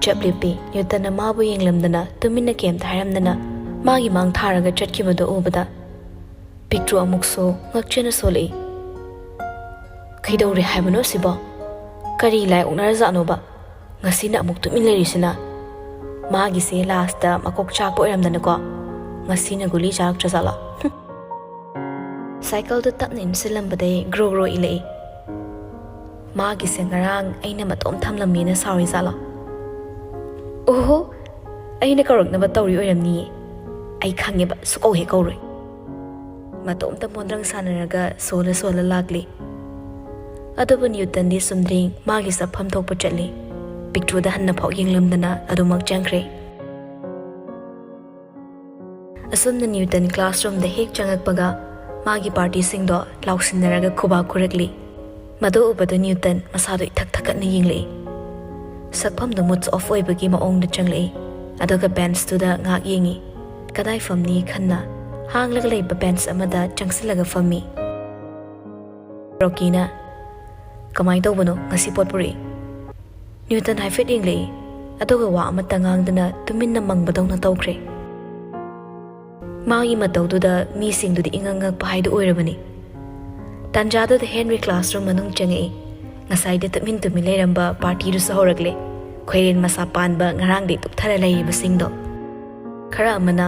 ꯆꯞ ꯂꯦꯞꯄꯤ꯫ ꯅ꯭ꯌꯨꯇꯟꯅ ꯃꯥꯕꯨ ꯌꯦꯡꯂꯝꯗꯅ ꯇꯨꯃꯤꯟꯅ ꯀꯩꯝꯇ ꯍꯥꯏꯔꯝꯗꯅ ꯃꯥꯒꯤ ꯃꯥꯡ ꯊꯥꯔꯒ ꯆꯠꯈꯤꯕꯗꯨ ꯎꯕꯗ ꯄꯤꯛꯇ꯭ꯔꯨ ꯑꯃꯨꯛꯁꯨ ꯉꯛꯆꯅ ꯁꯣꯜꯂꯛꯏ꯫ "ꯀꯩꯗꯧꯔꯦ ꯍꯥꯏꯕꯅꯣ ꯁꯤꯕꯣ? ꯀꯔꯤ ꯂꯥꯏ ꯑꯣꯛꯅꯔꯖꯥꯠꯅꯣꯕ? ꯉꯁꯤꯅ ꯑꯃꯨꯛ ꯇꯨꯃꯤꯟ ꯂꯩꯔꯤꯁꯤꯅ? ꯃꯥꯒꯤꯁꯦ ꯂꯥꯁꯇ ꯃꯀꯣꯛ ꯆꯥꯛꯄ ꯑꯣꯏꯔꯝꯗꯅꯀꯣ, ꯉꯁꯤꯅ ꯒꯨꯂꯤ ꯆꯥꯔꯛꯇ꯭ꯔꯖꯥꯠꯂꯣ?" ꯍꯨꯝ꯫ ꯁꯥꯏꯀꯜꯗꯨ ꯇꯞꯅ ꯏꯟꯁꯤꯜꯂꯝꯕꯗꯩ ꯒ꯭ꯔꯣ ꯒ꯭ꯔꯣ ꯏꯜꯂꯛꯏ꯫ "ꯃꯥꯒꯤꯁꯦ ꯉꯔꯥꯡ ꯑꯩꯅ ꯃꯇꯣꯝ ꯊꯝꯂꯝꯃꯦꯅ ꯁꯥꯎꯔꯤꯖꯥꯠꯂꯣ? ꯑꯣꯍꯣ, ꯑꯩꯅ ꯀꯧꯔꯛꯅꯕ ꯇꯧꯔꯤ ꯑꯣꯏꯔꯝꯅꯤꯌꯦ꯫ ꯑꯩ ꯈꯪꯉꯦꯕ, ꯁꯨꯀꯧ ꯍꯦꯛ ꯀꯧꯔꯣꯏ꯫" ꯃꯇꯣꯝꯇ ꯃꯣꯟꯗ꯭ꯔꯪ ꯁꯥꯟꯅꯔꯒ ꯁꯣꯜꯂ ꯁꯣꯜꯂ ꯂꯥꯛꯂꯤ꯫ ꯑꯗꯨꯕꯨ ꯅ꯭ꯌꯨꯇꯟꯗꯤ ꯆꯨꯝꯗ꯭ꯔꯤꯡ ꯃꯥꯒꯤ ꯆꯠꯐꯝ ꯊꯣꯛꯄ ꯆꯠꯂꯤ꯫ ꯄꯤꯛꯇ꯭ꯔꯨꯗ ꯍꯟꯅ ꯐꯥꯎ ꯌꯦꯡꯂꯝꯗꯅ ꯑꯗꯨꯃꯛ ꯆꯪꯈ꯭ꯔꯦ꯫ ꯑꯁꯨꯝꯅ ꯅ꯭ꯌꯨꯇꯟ classroomꯗ ꯍꯦꯛ ꯆꯪꯉꯛꯄꯒ ꯃꯥꯒꯤ partyꯁꯤꯡꯗꯣ ꯂꯥꯎꯁꯤꯟꯅꯔꯒ ꯈꯨꯕꯥꯛ ꯈꯨꯔꯛꯂꯤ꯫ ꯃꯗꯨ ꯎꯕꯗ ꯅ꯭ꯌꯨꯇꯟ ꯃꯁꯥꯗꯣ ꯏꯊꯛ ꯊꯛꯀꯠꯅ ꯌꯦꯡꯂꯛꯏ꯫ ꯁꯛꯐꯝꯗꯣ moods off ꯑꯣꯏꯕꯒꯤ ꯃꯑꯣꯡꯗ ꯆꯪꯂꯛꯏ꯫ ꯑꯗꯨꯒ benchꯇꯨꯗ ꯉꯥꯏꯍꯥꯛ ꯌꯦꯡꯉꯤ꯫ ꯀꯗꯥꯏ ꯐꯝꯅꯤ ꯈꯟꯅ ꯍꯥꯡꯂꯒ ꯂꯩꯕ bench ꯑꯃꯗ ꯆꯪꯁꯤꯜꯂꯒ ꯐꯝꯃꯤ꯫ ꯔꯣꯀꯤꯅ, "ꯀꯃꯥꯏ ꯇꯧꯕꯅꯣ? ꯉꯁꯤ ꯄꯣꯠ ꯄꯨꯔꯛꯏ?" ꯅ꯭ꯌꯨꯇꯟ ꯍꯥꯏꯐꯦꯠ ꯌꯦꯡꯂꯛꯏ, ꯑꯗꯨꯒ ꯋꯥ ꯑꯃꯠꯇ ꯉꯥꯡꯗꯅ ꯇꯨꯃꯤꯟꯅ ꯃꯪꯕꯗꯧꯅ ꯇꯧꯈ꯭ꯔꯦ꯫ ꯃꯥꯒꯤ ꯃꯇꯧꯗꯨꯗ ꯃꯤꯁꯤꯡꯗꯨꯗꯤ ꯏꯉꯛ ꯉꯛꯄ ꯍꯥꯏꯗꯨ ꯑꯣꯏꯔꯕꯅꯤ꯫ ꯇꯥꯟꯖꯥꯗꯨꯗ ꯍꯦꯟꯔꯤ classroom ꯃꯅꯨꯡ ꯆꯪꯉꯛꯏ꯫ ꯉꯁꯥꯏꯗꯤ ꯇꯨꯃꯤꯟ ꯇꯨꯃꯤꯟ ꯂꯩꯔꯝꯕ partyꯗꯨꯁꯨ ꯍꯧꯔꯛꯂꯦ꯫ ꯈꯣꯏꯔꯦꯟ ꯃꯁꯥ ꯄꯥꯟꯕ, ꯉꯔꯥꯡꯗꯤ ꯇꯨꯞꯊꯔ ꯂꯩꯔꯤꯕꯁꯤꯡꯗꯣ꯫ ꯈꯔ ꯑꯃꯅ,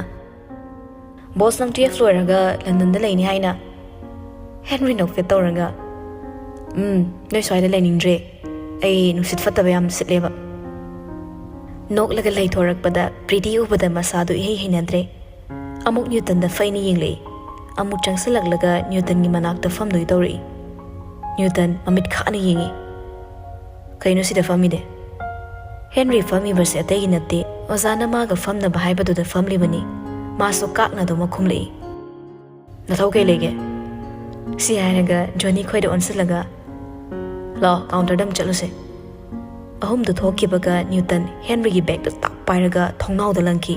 "Boss, ꯅꯪ twelve ꯂꯣꯏꯔꯒ ꯂꯟꯗꯟꯗ ꯂꯩꯅꯤ ꯍꯥꯏꯅ?" ꯍꯦꯟꯔꯤ ꯅꯣꯛꯐꯦꯠ ꯇꯧꯔꯒ, "ꯎꯝ, ꯅꯣꯏ ꯁ꯭ꯋꯥꯏꯗ ꯂꯩꯅꯤꯡꯗ꯭ꯔꯦ꯫ ꯑꯩ ꯅꯨꯡꯁꯤꯠ ꯐꯠꯇꯕ ꯌꯥꯝ ꯁꯤꯠꯂꯦꯕ꯫" ꯅꯣꯛꯂꯒ ꯂꯩꯊꯣꯔꯛꯄꯗ ꯄ꯭ꯔꯤꯇꯤ ꯎꯕꯗ ꯃꯁꯥꯗꯨ ꯏꯍꯩ ꯍꯩꯅꯗ꯭ꯔꯦ꯫ ꯑꯃꯨꯛ ꯅ꯭ꯌꯨꯇꯟꯗ ꯐꯩꯅ ꯌꯦꯡꯂꯛꯏ꯫ ꯑꯃꯨꯛ ꯆꯪꯁꯤꯜꯂꯛꯂꯒ ꯅ꯭ꯌꯨꯇꯟꯒꯤ ꯃꯅꯥꯛꯇ ꯐꯝꯗꯣꯏ ꯇꯧꯔꯛꯏ꯫ ꯅ꯭ꯌꯨꯇꯟ ꯃꯃꯤꯠ ꯈꯥꯅ ꯌꯦꯡꯉꯤ꯫ "ꯀꯩꯅꯣ ꯁꯤꯗ ꯐꯝꯃꯤꯗꯤ?" ꯍꯦꯟꯔꯤ ꯐꯝꯃꯤꯕꯁꯦ ꯑꯇꯩꯒꯤ ꯅꯠꯇꯦ, ꯑꯣꯖꯥꯅ ꯃꯥꯒ ꯐꯝꯅꯕ ꯍꯥꯏꯕꯗꯨꯗ ꯐꯝꯂꯤꯕꯅꯤ꯫ ꯃꯥꯁꯨ ꯀꯥꯛꯅ ꯑꯗꯨꯃꯛ ꯈꯨꯝꯂꯛꯏ꯫ "ꯅꯊꯧ ꯀꯩ ꯂꯩꯒꯦ?" ꯁꯤ ꯍꯥꯏꯔꯒ ꯖꯣꯅꯤ ꯈꯣꯏꯗ ꯑꯣꯟꯁꯤꯜꯂꯒ, "ꯂꯥꯛꯑꯣ, counterꯗ ꯑꯃ ꯆꯠꯂꯨꯁꯦ꯫" ꯑꯍꯨꯝꯗꯨ ꯊꯣꯛꯈꯤꯕꯒ ꯅ꯭ꯌꯨꯇꯟ ꯍꯦꯟꯔꯤꯒꯤ bagꯇꯨ ꯇꯥꯛ ꯄꯥꯏꯔꯒ ꯊꯣꯡꯅꯥꯎꯗ ꯂꯪꯈꯤ꯫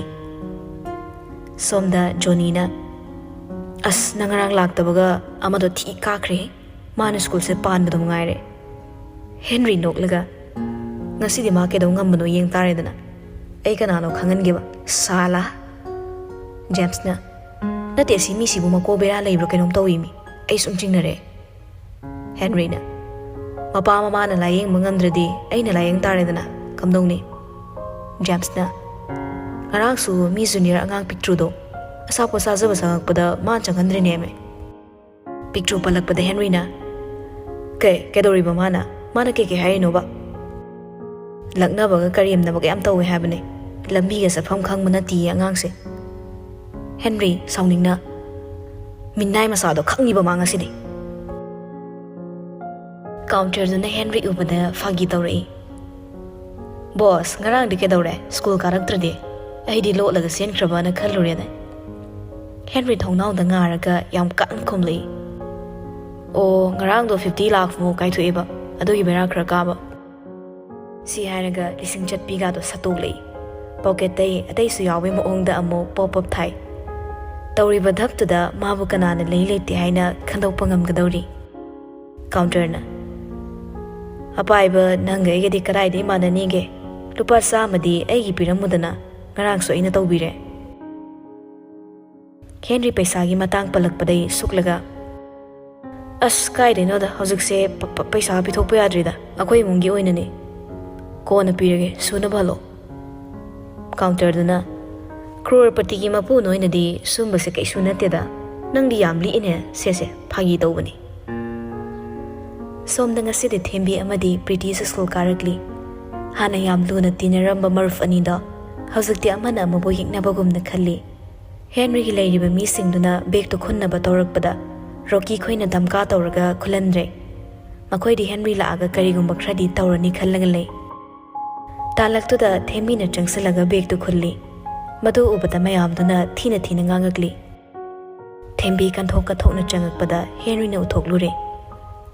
ꯁꯣꯝꯗ ꯖꯣꯅꯤꯅ, "ꯑꯁ, ꯅꯪ ꯉꯔꯥꯡ ꯂꯥꯛꯇꯕꯒ ꯑꯃꯗꯣ ꯊꯤ ꯀꯥꯈ꯭ꯔꯦ꯫ ꯃꯥꯅ schoolꯁꯦ ꯄꯥꯟꯕꯗꯣ ꯉꯥꯏꯔꯦ꯫" ꯍꯦꯟꯔꯤ ꯅꯣꯛꯂꯒ, "ꯉꯁꯤꯗꯤ ꯃꯥ ꯀꯩꯗꯧ ꯉꯝꯕꯅꯣ ꯌꯦꯡ ꯇꯥꯔꯦꯗꯅ꯫ ꯑꯩ ꯀꯅꯥꯅꯣ ꯈꯪꯍꯟꯒꯦꯕ, ꯁꯥꯂꯥ꯫" ꯖꯦꯝꯁꯅ, "ꯅꯠꯇꯦ, ꯁꯤ ꯃꯤꯁꯤꯕꯨ ꯃꯀꯣꯛ ꯕꯦꯔꯥ ꯂꯩꯕ꯭ꯔꯥ ꯀꯩꯅꯣꯝ ꯇꯧꯏ ꯃꯤ꯫ ꯑꯩ ꯁꯨꯝ ꯆꯤꯡꯅꯔꯦ꯫" ꯍꯦꯟꯔꯤꯅ, "ꯃꯄꯥ ꯃꯃꯥꯅ ꯂꯥꯌꯦꯡꯕ ꯉꯝꯗ꯭ꯔꯗꯤ ꯑꯩꯅ ꯂꯥꯌꯦꯡ ꯇꯥꯔꯦꯗꯅ, ꯀꯝꯗꯧꯅꯤ?" ꯖꯦꯝꯁꯅ, "ꯉꯔꯥꯡꯁꯨ ꯃꯤ junior ꯑꯉꯥꯡ ꯄꯤꯛꯇ꯭ꯔꯨꯗꯣ ꯑꯆꯥꯄꯣꯠ ꯆꯥꯖꯕ ꯆꯪꯉꯛꯄꯗ ꯃꯥ ꯆꯪꯍꯟꯗ꯭ꯔꯤꯅꯦꯃꯦ꯫" ꯄꯤꯛꯇ꯭ꯔꯨ ꯄꯜꯂꯛꯄꯗ ꯍꯦꯟꯔꯤꯅ, "ꯀꯩ, ꯀꯩꯗꯧꯔꯤꯕ ꯃꯥꯅ? ꯃꯥꯅ ꯀꯩ ꯀꯩ ꯍꯥꯏꯔꯤꯅꯣꯕ?" "ꯂꯛꯅꯕꯒ ꯀꯔꯦꯝꯅꯕꯒ ꯌꯥꯝ ꯇꯧꯋꯦ ꯍꯥꯏꯕꯅꯦ꯫ ꯂꯝꯕꯤꯒ ꯆꯠꯐꯝ ꯈꯪꯕ ꯅꯠꯇꯦꯌꯦ ꯑꯉꯥꯡꯁꯦ꯫" ꯍꯦꯟꯔꯤ ꯁꯥꯎꯅꯤꯡꯅ, "ꯃꯤꯅꯥꯏ ꯃꯆꯥꯗꯣ ꯈꯪꯅꯤꯕ ꯃꯥ ꯉꯁꯤꯗꯤ꯫" Counterꯗꯨꯅ ꯍꯦꯟꯔꯤ ꯎꯕꯗ ꯐꯥꯒꯤ ꯇꯧꯔꯛꯏ꯫ "Boss, ꯉꯔꯥꯡꯗꯤ ꯀꯩꯗꯧꯔꯦ? School ꯀꯥꯔꯛꯇ꯭ꯔꯗꯤ? ꯑꯩꯗꯤ ꯂꯣꯠꯂꯒ ꯆꯦꯟꯈ꯭ꯔꯕꯅ ꯈꯜꯂꯨꯔꯦꯅꯦ꯫" ꯍꯦꯟꯔꯤ ꯊꯣꯡꯅꯥꯎꯗ ꯉꯥꯔꯒ ꯌꯥꯝ ꯀꯟꯅ ꯈꯨꯝꯂꯛꯏ꯫ "ꯑꯣ, ꯉꯔꯥꯡꯗꯣ ꯐꯤꯐꯇꯤ ꯂꯥꯛꯃꯨꯛ ꯀꯥꯏꯊꯣꯛꯑꯦꯕ, ꯑꯗꯨꯒꯤ ꯕꯦꯔꯥ ꯈꯔ ꯀꯥꯕ꯫" ꯁꯤ ꯍꯥꯏꯔꯒ ꯂꯤꯁꯤꯡ ꯆꯠꯄꯤꯒꯗꯣ ꯁꯠꯇꯣꯛꯂꯛꯏ꯫ ꯄꯣꯀꯦꯠꯇꯩ ꯑꯇꯩꯁꯨ ꯌꯥꯎꯕꯩ ꯃꯑꯣꯡꯗ ꯑꯃꯨꯛ ꯄꯣꯞ ꯄꯣꯞ ꯊꯥꯏ꯫ ꯇꯧꯔꯤꯕ ꯙꯞꯇꯨꯗ ꯃꯥꯕꯨ ꯀꯅꯥꯅ ꯂꯩ ꯂꯩꯇꯦ ꯍꯥꯏꯅ ꯈꯟꯗꯣꯛꯄ ꯉꯝꯒꯗꯧꯔꯤ? ꯀꯥꯎꯟꯇꯔꯅ, "ꯑꯄꯥꯏꯕ ꯅꯪꯒ ꯑꯩꯒꯗꯤ ꯀꯗꯥꯏꯗ ꯏꯃꯥꯟꯅꯅꯤꯒꯦ? ꯂꯨꯄꯥ ꯆꯥꯝꯃꯗꯤ ꯑꯩꯒꯤ ꯄꯤꯔꯝꯃꯨꯗꯅ, ꯉꯔꯥꯡꯁꯨ ꯑꯩꯅ ꯇꯧꯕꯤꯔꯦ꯫" ꯍꯦꯟꯔꯤ ꯄꯩꯁꯥꯒꯤ ꯃꯇꯥꯡ ꯄꯜꯂꯛꯄꯗꯩ ꯁꯨꯛꯂꯒ, "ꯑꯁ, ꯀꯥꯏꯗꯩꯅꯣꯗ, ꯍꯧꯖꯤꯛꯁꯦ ꯄ-, ꯄ-, ꯄꯩꯁꯥ ꯄꯤꯊꯣꯛꯄ ꯌꯥꯗ꯭ꯔꯤꯗ, ꯑꯩꯈꯣꯏ ꯏꯃꯨꯡꯒꯤ ꯑꯣꯏꯅꯅꯦ꯫ ꯀꯣꯟꯅ ꯄꯤꯔꯒꯦ, ꯁꯨꯅꯕ ꯍꯜꯂꯣ꯫" ꯀꯥꯎꯟꯇꯔꯗꯨꯅ, "ꯀ꯭ꯔꯣꯔꯄꯇꯤꯒꯤ ꯃꯄꯨ ꯅꯣꯏꯅꯗꯤ ꯁꯨꯝꯕꯁꯦ ꯀꯩꯁꯨ ꯅꯠꯇꯦꯗ, ꯅꯪꯗꯤ ꯌꯥꯝ ꯂꯤꯛꯏꯅꯦ, ꯁꯦ ꯁꯦ, ꯐꯥꯒꯤ ꯇꯧꯕꯅꯤ꯫" ꯁꯣꯝꯗ ꯉꯁꯤꯗꯤ ꯊꯦꯝꯕꯤ ꯑꯃꯗꯤ ꯄ꯭ꯔꯤꯇꯤꯁꯨ ꯁ꯭ꯀꯨꯜ ꯀꯥꯔꯛꯂꯤ꯫ ꯍꯥꯟꯅ ꯌꯥꯝ ꯂꯨꯅ ꯇꯤꯟꯅꯔꯝꯕ ꯃꯔꯨꯞ ꯑꯅꯤꯗꯣ ꯍꯧꯖꯤꯛꯇꯤ ꯑꯃꯅ ꯑꯃꯕꯨ ꯌꯦꯛꯅꯕꯒꯨꯝꯅ ꯈꯜꯂꯤ꯫ ꯍꯦꯟꯔꯤꯒꯤ ꯂꯩꯔꯤꯕ ꯃꯤꯁꯤꯡꯗꯨꯅ ꯕꯦꯒꯇꯨ ꯈꯨꯟꯅꯕ ꯇꯧꯔꯛꯄꯗ ꯔꯣꯀꯤ ꯈꯣꯏꯅ ꯗꯝꯀꯥ ꯇꯧꯔꯒ ꯈꯨꯜꯍꯟꯗ꯭ꯔꯦ꯫ ꯃꯈꯣꯏꯗꯤ ꯍꯦꯟꯔꯤ ꯂꯥꯛꯑꯒ ꯀꯔꯤꯒꯨꯝꯕ ꯈꯔꯗꯤ ꯇꯧꯔꯅꯤ ꯈꯜꯂꯒ ꯂꯩ꯫ ꯇꯥꯂꯛꯇꯨꯗ ꯊꯦꯝꯕꯤꯅ ꯆꯪꯁꯤꯜꯂꯒ ꯕꯦꯒꯇꯨ ꯈꯨꯜꯂꯤ꯫ ꯃꯗꯨ ꯎꯕꯗ ꯃꯌꯥꯝꯗꯨꯅ ꯊꯤꯅ ꯊꯤꯅ ꯉꯥꯡꯉꯛꯂꯤ꯫ ꯊꯦꯝꯕꯤ ꯀꯟꯊꯣꯛ ꯀꯟꯊꯣꯛꯅ ꯆꯪꯉꯛꯄꯗ ꯍꯦꯟꯔꯤꯅ ꯎꯊꯣꯛꯂꯨꯔꯦ꯫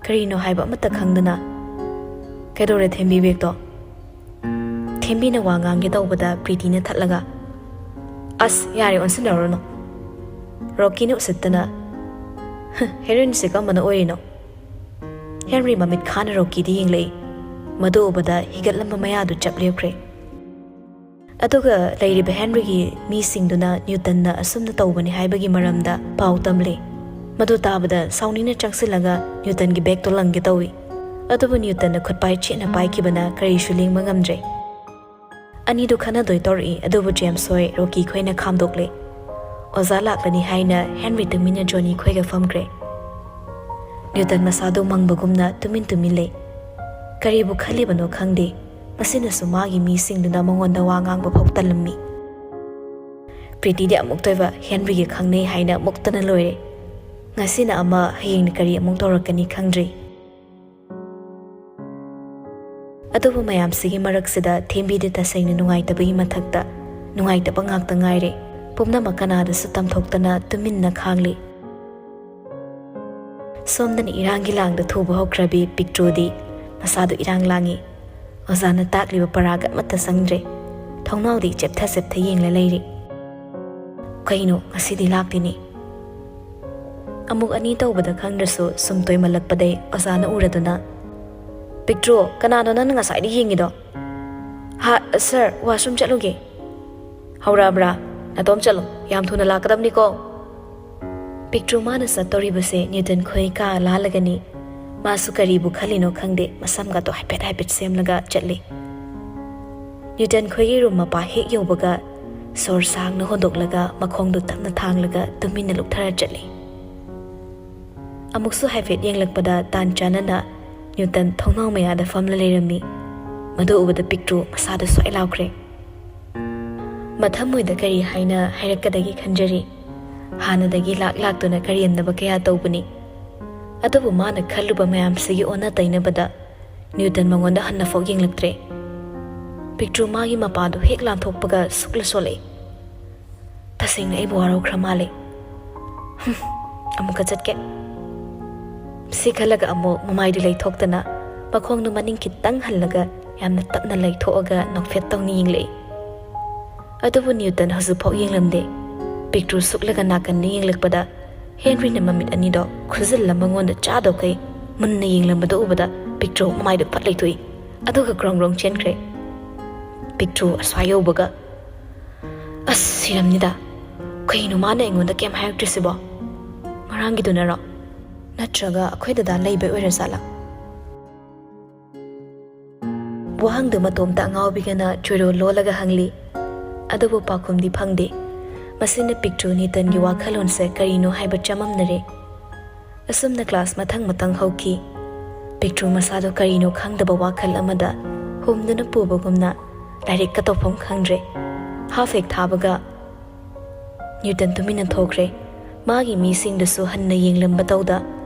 ꯀꯔꯤꯅꯣ ꯍꯥꯏꯕ ꯑꯃꯠꯇ ꯈꯪꯗꯅ, "ꯀꯩꯗꯧꯔꯦ ꯊꯦꯝꯕꯤ ꯕꯦꯒꯇꯣ?" ꯊꯦꯝꯕꯤꯅ ꯋꯥ ꯉꯥꯡꯒꯦ ꯇꯧꯕꯗ ꯄ꯭ꯔꯤꯇꯤꯅ ꯊꯠꯂꯒ, "ꯑꯁ, ꯌꯥꯔꯦ, ꯑꯣꯟꯁꯤꯟꯅꯔꯨꯔꯅꯨ꯫ ꯔꯣꯀꯤꯅ ꯎꯁꯤꯠꯇꯅ, ꯍ, ꯍꯦꯔꯣꯏꯟꯁꯦ ꯀꯔꯝꯕꯅ ꯑꯣꯏꯔꯤꯅꯣ?" ꯍꯦꯟꯔꯤ ꯃꯃꯤꯠ ꯈꯥꯅ ꯔꯣꯀꯤꯗ ꯌꯦꯡꯂꯛꯏ꯫ ꯃꯗꯨ ꯎꯕꯗ ꯍꯤꯒꯠꯂꯝꯕ ꯃꯌꯥꯗꯨ ꯆꯞ ꯂꯦꯞꯈ꯭ꯔꯦ꯫ ꯑꯗꯨꯒ ꯂꯩꯔꯤꯕ ꯍꯦꯟꯔꯤꯒꯤ ꯃꯤꯁꯤꯡꯗꯨꯅ ꯅ꯭ꯌꯨꯇꯟꯅ ꯑꯁꯨꯝꯅ ꯇꯧꯕꯅꯤ ꯍꯥꯏꯕꯒꯤ ꯃꯔꯝꯗ ꯄꯥꯎ ꯇꯝꯂꯤ꯫ ꯃꯗꯨ ꯇꯥꯕꯗ ꯁꯥꯎꯅꯤꯡꯅ ꯆꯪꯁꯤꯜꯂꯒ ꯅ꯭ꯌꯨꯇꯟꯒꯤ ꯕꯦꯒꯇꯣ ꯂꯪꯒꯦ ꯇꯧꯏ꯫ ꯑꯗꯨꯕꯨ ꯅ꯭ꯌꯨꯇꯟꯅ ꯈꯨꯠꯄꯥꯏ ꯆꯦꯠꯅ ꯄꯥꯏꯈꯤꯕꯅ ꯀꯔꯤꯁꯨ ꯂꯦꯡꯕ ꯉꯝꯗ꯭ꯔꯦ꯫ ꯑꯅꯤꯗꯨ ꯈꯟꯅꯗꯣꯏ ꯇꯧꯔꯛꯏ, ꯑꯗꯨꯕꯨ ꯖꯦꯝꯁ ꯍꯣꯏ ꯔꯣꯀꯤ ꯈꯣꯏꯅ ꯈꯥꯝꯗꯣꯛꯂꯦ꯫ ꯑꯣꯖꯥ ꯂꯥꯛꯂꯅꯤ ꯍꯥꯏꯅ ꯍꯦꯟꯔꯤ ꯇꯨꯃꯤꯟꯅ ꯖꯣꯅꯤ ꯈꯣꯏꯒ ꯐꯝꯈ꯭ꯔꯦ꯫ ꯅ꯭ꯌꯨꯇꯟ ꯃꯁꯥꯗꯨ ꯃꯪꯕꯒꯨꯝꯅ ꯇꯨꯃꯤꯟ ꯇꯨꯃꯤꯟ ꯂꯩ꯫ ꯀꯔꯤꯕꯨ ꯈꯜꯂꯤꯕꯅꯣ ꯈꯪꯗꯦ꯫ ꯃꯁꯤꯅꯁꯨ ꯃꯥꯒꯤ ꯃꯤꯁꯤꯡꯗꯨꯅ ꯃꯉꯣꯟꯗ ꯋꯥ ꯉꯥꯡꯕ ꯐꯥꯎ ꯇꯜꯂꯝꯃꯤ꯫ ꯄ꯭ꯔꯤꯇꯤꯗꯤ ꯑꯃꯨꯛꯇꯣꯏꯕ ꯍꯦꯟꯔꯤꯒ ꯈꯪꯅꯩ ꯍꯥꯏꯅ ꯃꯨꯛꯇꯅ ꯂꯣꯏꯔꯦ꯫ ꯉꯁꯤꯅ ꯑꯃ, ꯍꯌꯦꯡꯅ ꯀꯔꯤ ꯑꯃꯨꯛ ꯇꯧꯔꯛꯀꯅꯤ ꯈꯪꯗ꯭ꯔꯤ꯫ ꯑꯗꯨꯕꯨ ꯃꯌꯥꯝꯁꯤꯒꯤ ꯃꯔꯛꯁꯤꯗ ꯊꯦꯝꯕꯤꯗꯤ ꯇꯁꯦꯡꯅ ꯅꯨꯡꯉꯥꯏꯇꯕꯒꯤ ꯃꯊꯛꯇ ꯅꯨꯡꯉꯥꯏꯇꯕ ꯉꯥꯛꯇ ꯉꯥꯏꯔꯦ꯫ ꯄꯨꯝꯅꯃꯛ ꯀꯅꯥꯗꯁꯨ ꯇꯝꯊꯣꯛꯇꯅ ꯇꯨꯃꯤꯟꯅ ꯈꯥꯡꯂꯤ꯫ ꯁꯣꯝꯗꯅ ꯏꯔꯥꯡꯒꯤ ꯂꯥꯡꯗ ꯊꯨꯕ ꯍꯧꯈ꯭ꯔꯕꯤ ꯄꯤꯛꯇ꯭ꯔꯨꯗꯤ ꯃꯁꯥꯗꯨ ꯏꯔꯥꯡ ꯂꯥꯡꯏ꯫ ꯑꯣꯖꯥꯅ ꯇꯥꯛꯂꯤꯕ ꯄꯔꯥꯒ ꯑꯃꯠꯇ ꯆꯪꯗ꯭ꯔꯦ꯫ ꯊꯣꯡꯅꯥꯎꯗꯤ ꯆꯦꯞꯊ ꯆꯦꯞꯊ ꯌꯦꯡꯂ ꯂꯩꯔꯤ꯫ ꯀꯩꯅꯣ, ꯉꯁꯤꯗꯤ ꯂꯥꯛꯇꯦꯅꯦ꯫ ꯑꯃꯨꯛ ꯑꯅꯤ ꯇꯧꯕꯗ ꯈꯪꯗ꯭ꯔꯁꯨ ꯁꯨꯝ ꯇꯣꯏꯃꯜꯂꯛꯄꯗꯩ ꯑꯣꯖꯥꯅ ꯎꯔꯗꯨꯅ, "ꯄꯤꯛꯇ꯭ꯔꯨ, ꯀꯅꯥꯅꯣ ꯅꯪꯅ ꯉꯁꯥꯏꯗꯩ ꯌꯦꯡꯉꯤꯗꯣ?" "ꯍꯥ, ꯁꯥꯔ, washroom ꯆꯠꯂꯨꯒꯦ꯫" "ꯍꯧꯔꯛꯑꯕ꯭ꯔꯥ? ꯅꯇꯣꯝ ꯆꯠꯂꯣ, ꯌꯥꯝ ꯊꯨꯅ ꯂꯥꯛꯀꯗꯕꯅꯤꯀꯣ꯫" ꯄꯤꯛꯇ꯭ꯔꯨ ꯃꯥꯅ ꯆꯠꯇꯧꯔꯤꯕꯁꯦ ꯅ꯭ꯌꯨꯇꯟ ꯈꯣꯏ ꯀꯥ ꯂꯥꯜꯂꯒꯅꯤ꯫ ꯃꯥꯁꯨ ꯀꯔꯤꯕꯨ ꯈꯜꯂꯤꯅꯣ ꯈꯪꯗꯦ, ꯃꯁꯝꯒꯗꯣ ꯍꯥꯏꯐꯦꯠ ꯍꯥꯏꯐꯦꯠ ꯁꯦꯝꯂꯒ ꯆꯠꯂꯤ꯫ ꯅ꯭ꯌꯨꯇꯟ ꯈꯣꯏꯒꯤ ꯔꯨꯝ ꯃꯄꯥ ꯍꯦꯛ ꯌꯧꯕꯒ ꯁꯣꯔ ꯁꯥꯡꯅ ꯍꯣꯟꯗꯣꯛꯂꯒ ꯃꯈꯣꯡꯗꯨ ꯇꯞꯅ ꯊꯥꯡꯂꯒ ꯇꯨꯃꯤꯟꯅ ꯂꯨꯞꯊꯔ ꯆꯠꯂꯤ꯫ ꯑꯃꯨꯛꯁꯨ ꯍꯥꯏꯐꯦꯠ ꯌꯦꯡꯂꯛꯄꯗ ꯇꯥꯟ ꯆꯥꯅꯅ ꯅ꯭ꯌꯨꯇꯟ ꯊꯣꯡꯅꯥꯎ ꯃꯌꯥꯗ ꯐꯝꯂ ꯂꯩꯔꯝꯃꯤ꯫ ꯃꯗꯨ ꯎꯕꯗ ꯄꯤꯛꯇ꯭ꯔꯨ ꯃꯁꯥꯗꯨ ꯁ꯭ꯋꯥꯏ ꯂꯥꯎꯈ꯭ꯔꯦ꯫ ꯃꯊꯃꯣꯏꯗ ꯀꯔꯤ ꯍꯥꯏꯅ ꯍꯥꯏꯔꯛꯀꯗꯒꯦ ꯈꯟꯖꯔꯤ꯫ ꯍꯥꯟꯅꯗꯒꯤ ꯂꯥꯛ ꯂꯥꯛꯇꯨꯅ ꯀꯔꯦꯝꯅꯕ ꯀꯌꯥ ꯇꯧꯕꯅꯤ꯫ ꯑꯗꯨꯕꯨ ꯃꯥꯅ ꯈꯜꯂꯨꯕ ꯃꯌꯥꯝꯁꯤꯒꯤ ꯑꯣꯟꯅ ꯇꯩꯅꯕꯗ ꯅ꯭ꯌꯨꯇꯟ ꯃꯉꯣꯟꯗ ꯍꯟꯅꯐꯥꯎ ꯌꯦꯡꯂꯛꯇ꯭ꯔꯦ꯫ ꯄꯤꯛꯇ꯭ꯔꯨ ꯃꯥꯒꯤ ꯃꯄꯥꯗꯨ ꯍꯦꯛ ꯂꯥꯟꯊꯣꯛꯄꯒ ꯁꯨꯛꯂ ꯁꯣꯜꯂꯛꯏ꯫ "ꯇꯁꯦꯡꯅ ꯑꯩꯕꯨ ꯋꯥꯔꯧꯈ꯭ꯔ ꯃꯥꯜꯂꯦ꯫ ꯍꯨꯝ, ꯑꯃꯨꯛꯀ ꯆꯠꯀꯦ꯫" ꯁꯤ ꯈꯜꯂꯒ ꯑꯃꯨꯛ ꯃꯃꯥꯏꯗꯨ ꯂꯩꯊꯣꯛꯇꯅ ꯃꯈꯣꯡꯗꯨ ꯃꯅꯤꯡ ꯈꯤꯇꯪ ꯍꯜꯂꯒ ꯌꯥꯝꯅ ꯇꯞꯅ ꯂꯩꯊꯣꯛꯑꯒ ꯅꯣꯛꯐꯦꯠ ꯇꯧꯅ ꯌꯦꯡꯂꯛꯏ꯫ ꯑꯗꯨꯕꯨ ꯅ꯭ꯌꯨꯇꯟ ꯍꯧꯖꯤꯛꯐꯥꯎ ꯌꯦꯡꯂꯝꯗꯦ꯫ ꯄꯤꯛꯇ꯭ꯔꯨ ꯁꯨꯛꯂꯒ ꯅꯥꯀꯟꯗ ꯌꯦꯡꯂꯛꯄꯗ ꯍꯦꯟꯔꯤꯅ ꯃꯃꯤꯠ ꯑꯅꯤꯗꯣ ꯈꯨꯖꯤꯜꯂ ꯃꯉꯣꯟꯗ ꯆꯥꯗꯧꯈꯩ ꯃꯨꯟꯅ ꯌꯦꯡꯂꯝꯕꯗꯨ ꯎꯕꯗ ꯄꯤꯛꯇ꯭ꯔꯨ ꯃꯃꯥꯏꯗꯨ ꯐꯠ ꯂꯩꯊꯣꯛꯏ꯫ ꯑꯗꯨꯒ ꯒ꯭ꯔꯣꯡ ꯒ꯭ꯔꯣꯡ ꯆꯦꯟꯈ꯭ꯔꯦ꯫ ꯄꯤꯛꯇ꯭ꯔꯨ ꯑꯁ꯭ꯋꯥꯏ ꯌꯧꯕꯒ, "ꯑꯁ, ꯁꯤꯔꯝꯅꯤꯗ꯫ ꯀꯩꯅꯣ ꯃꯥꯅ ꯑꯩꯉꯣꯟꯗ ꯀꯩꯝ ꯍꯥꯏꯔꯛꯇ꯭ꯔꯤꯁꯤꯕꯣ? ꯉꯔꯥꯡꯒꯤꯗꯨꯅꯔꯣ? ꯅꯠꯇ꯭ꯔꯒ ꯑꯩꯈꯣꯏ ꯗꯗꯥ ꯂꯩꯕꯩ ꯑꯣꯏꯔꯖꯥꯠꯂꯥ?" ꯋꯥꯍꯪꯗꯨ ꯃꯇꯣꯝꯇ ꯑꯉꯥꯎꯕꯤꯒꯅ ꯆꯣꯏꯔꯣꯜ ꯂꯣꯜꯂꯒ ꯍꯪꯂꯤ꯫ ꯑꯗꯨꯕꯨ ꯄꯥꯎꯈꯨꯝꯗꯤ ꯐꯪꯗꯦ꯫ ꯃꯁꯤꯅ ꯄꯤꯛꯇ꯭ꯔꯨ ꯅ꯭ꯌꯨꯇꯟꯒꯤ ꯋꯥꯈꯜꯂꯣꯟꯁꯦ ꯀꯔꯤꯅꯣ ꯍꯥꯏꯕ ꯆꯃꯝꯅꯔꯦ꯫ ꯑꯁꯨꯝꯅ ꯀ꯭ꯂꯥꯁ ꯃꯊꯪ ꯃꯊꯪ ꯍꯧꯈꯤ꯫ ꯄꯤꯛꯇ꯭ꯔꯨ ꯃꯁꯥꯗꯣ ꯀꯔꯤꯅꯣ ꯈꯪꯗꯕ ꯋꯥꯈꯜ ꯑꯃꯗ ꯍꯨꯝꯗꯨꯅ ꯄꯨꯕꯒꯨꯝꯅ ꯂꯥꯏꯔꯤꯛꯀ ꯇꯧꯐꯝ ꯈꯪꯗ꯭ꯔꯦ꯫ ꯍꯥꯐ ꯍꯦꯛ ꯊꯥꯕꯒ ꯅ꯭ꯌꯨꯇꯟ ꯇꯨꯃꯤꯟꯅ ꯊꯣꯛꯈ꯭ꯔꯦ꯫ ꯃꯥꯒꯤ ꯃꯤꯁꯤꯡꯗꯨꯁꯨ ꯍꯟꯅ ꯌꯦꯡꯂꯝꯕ ꯇꯧꯗ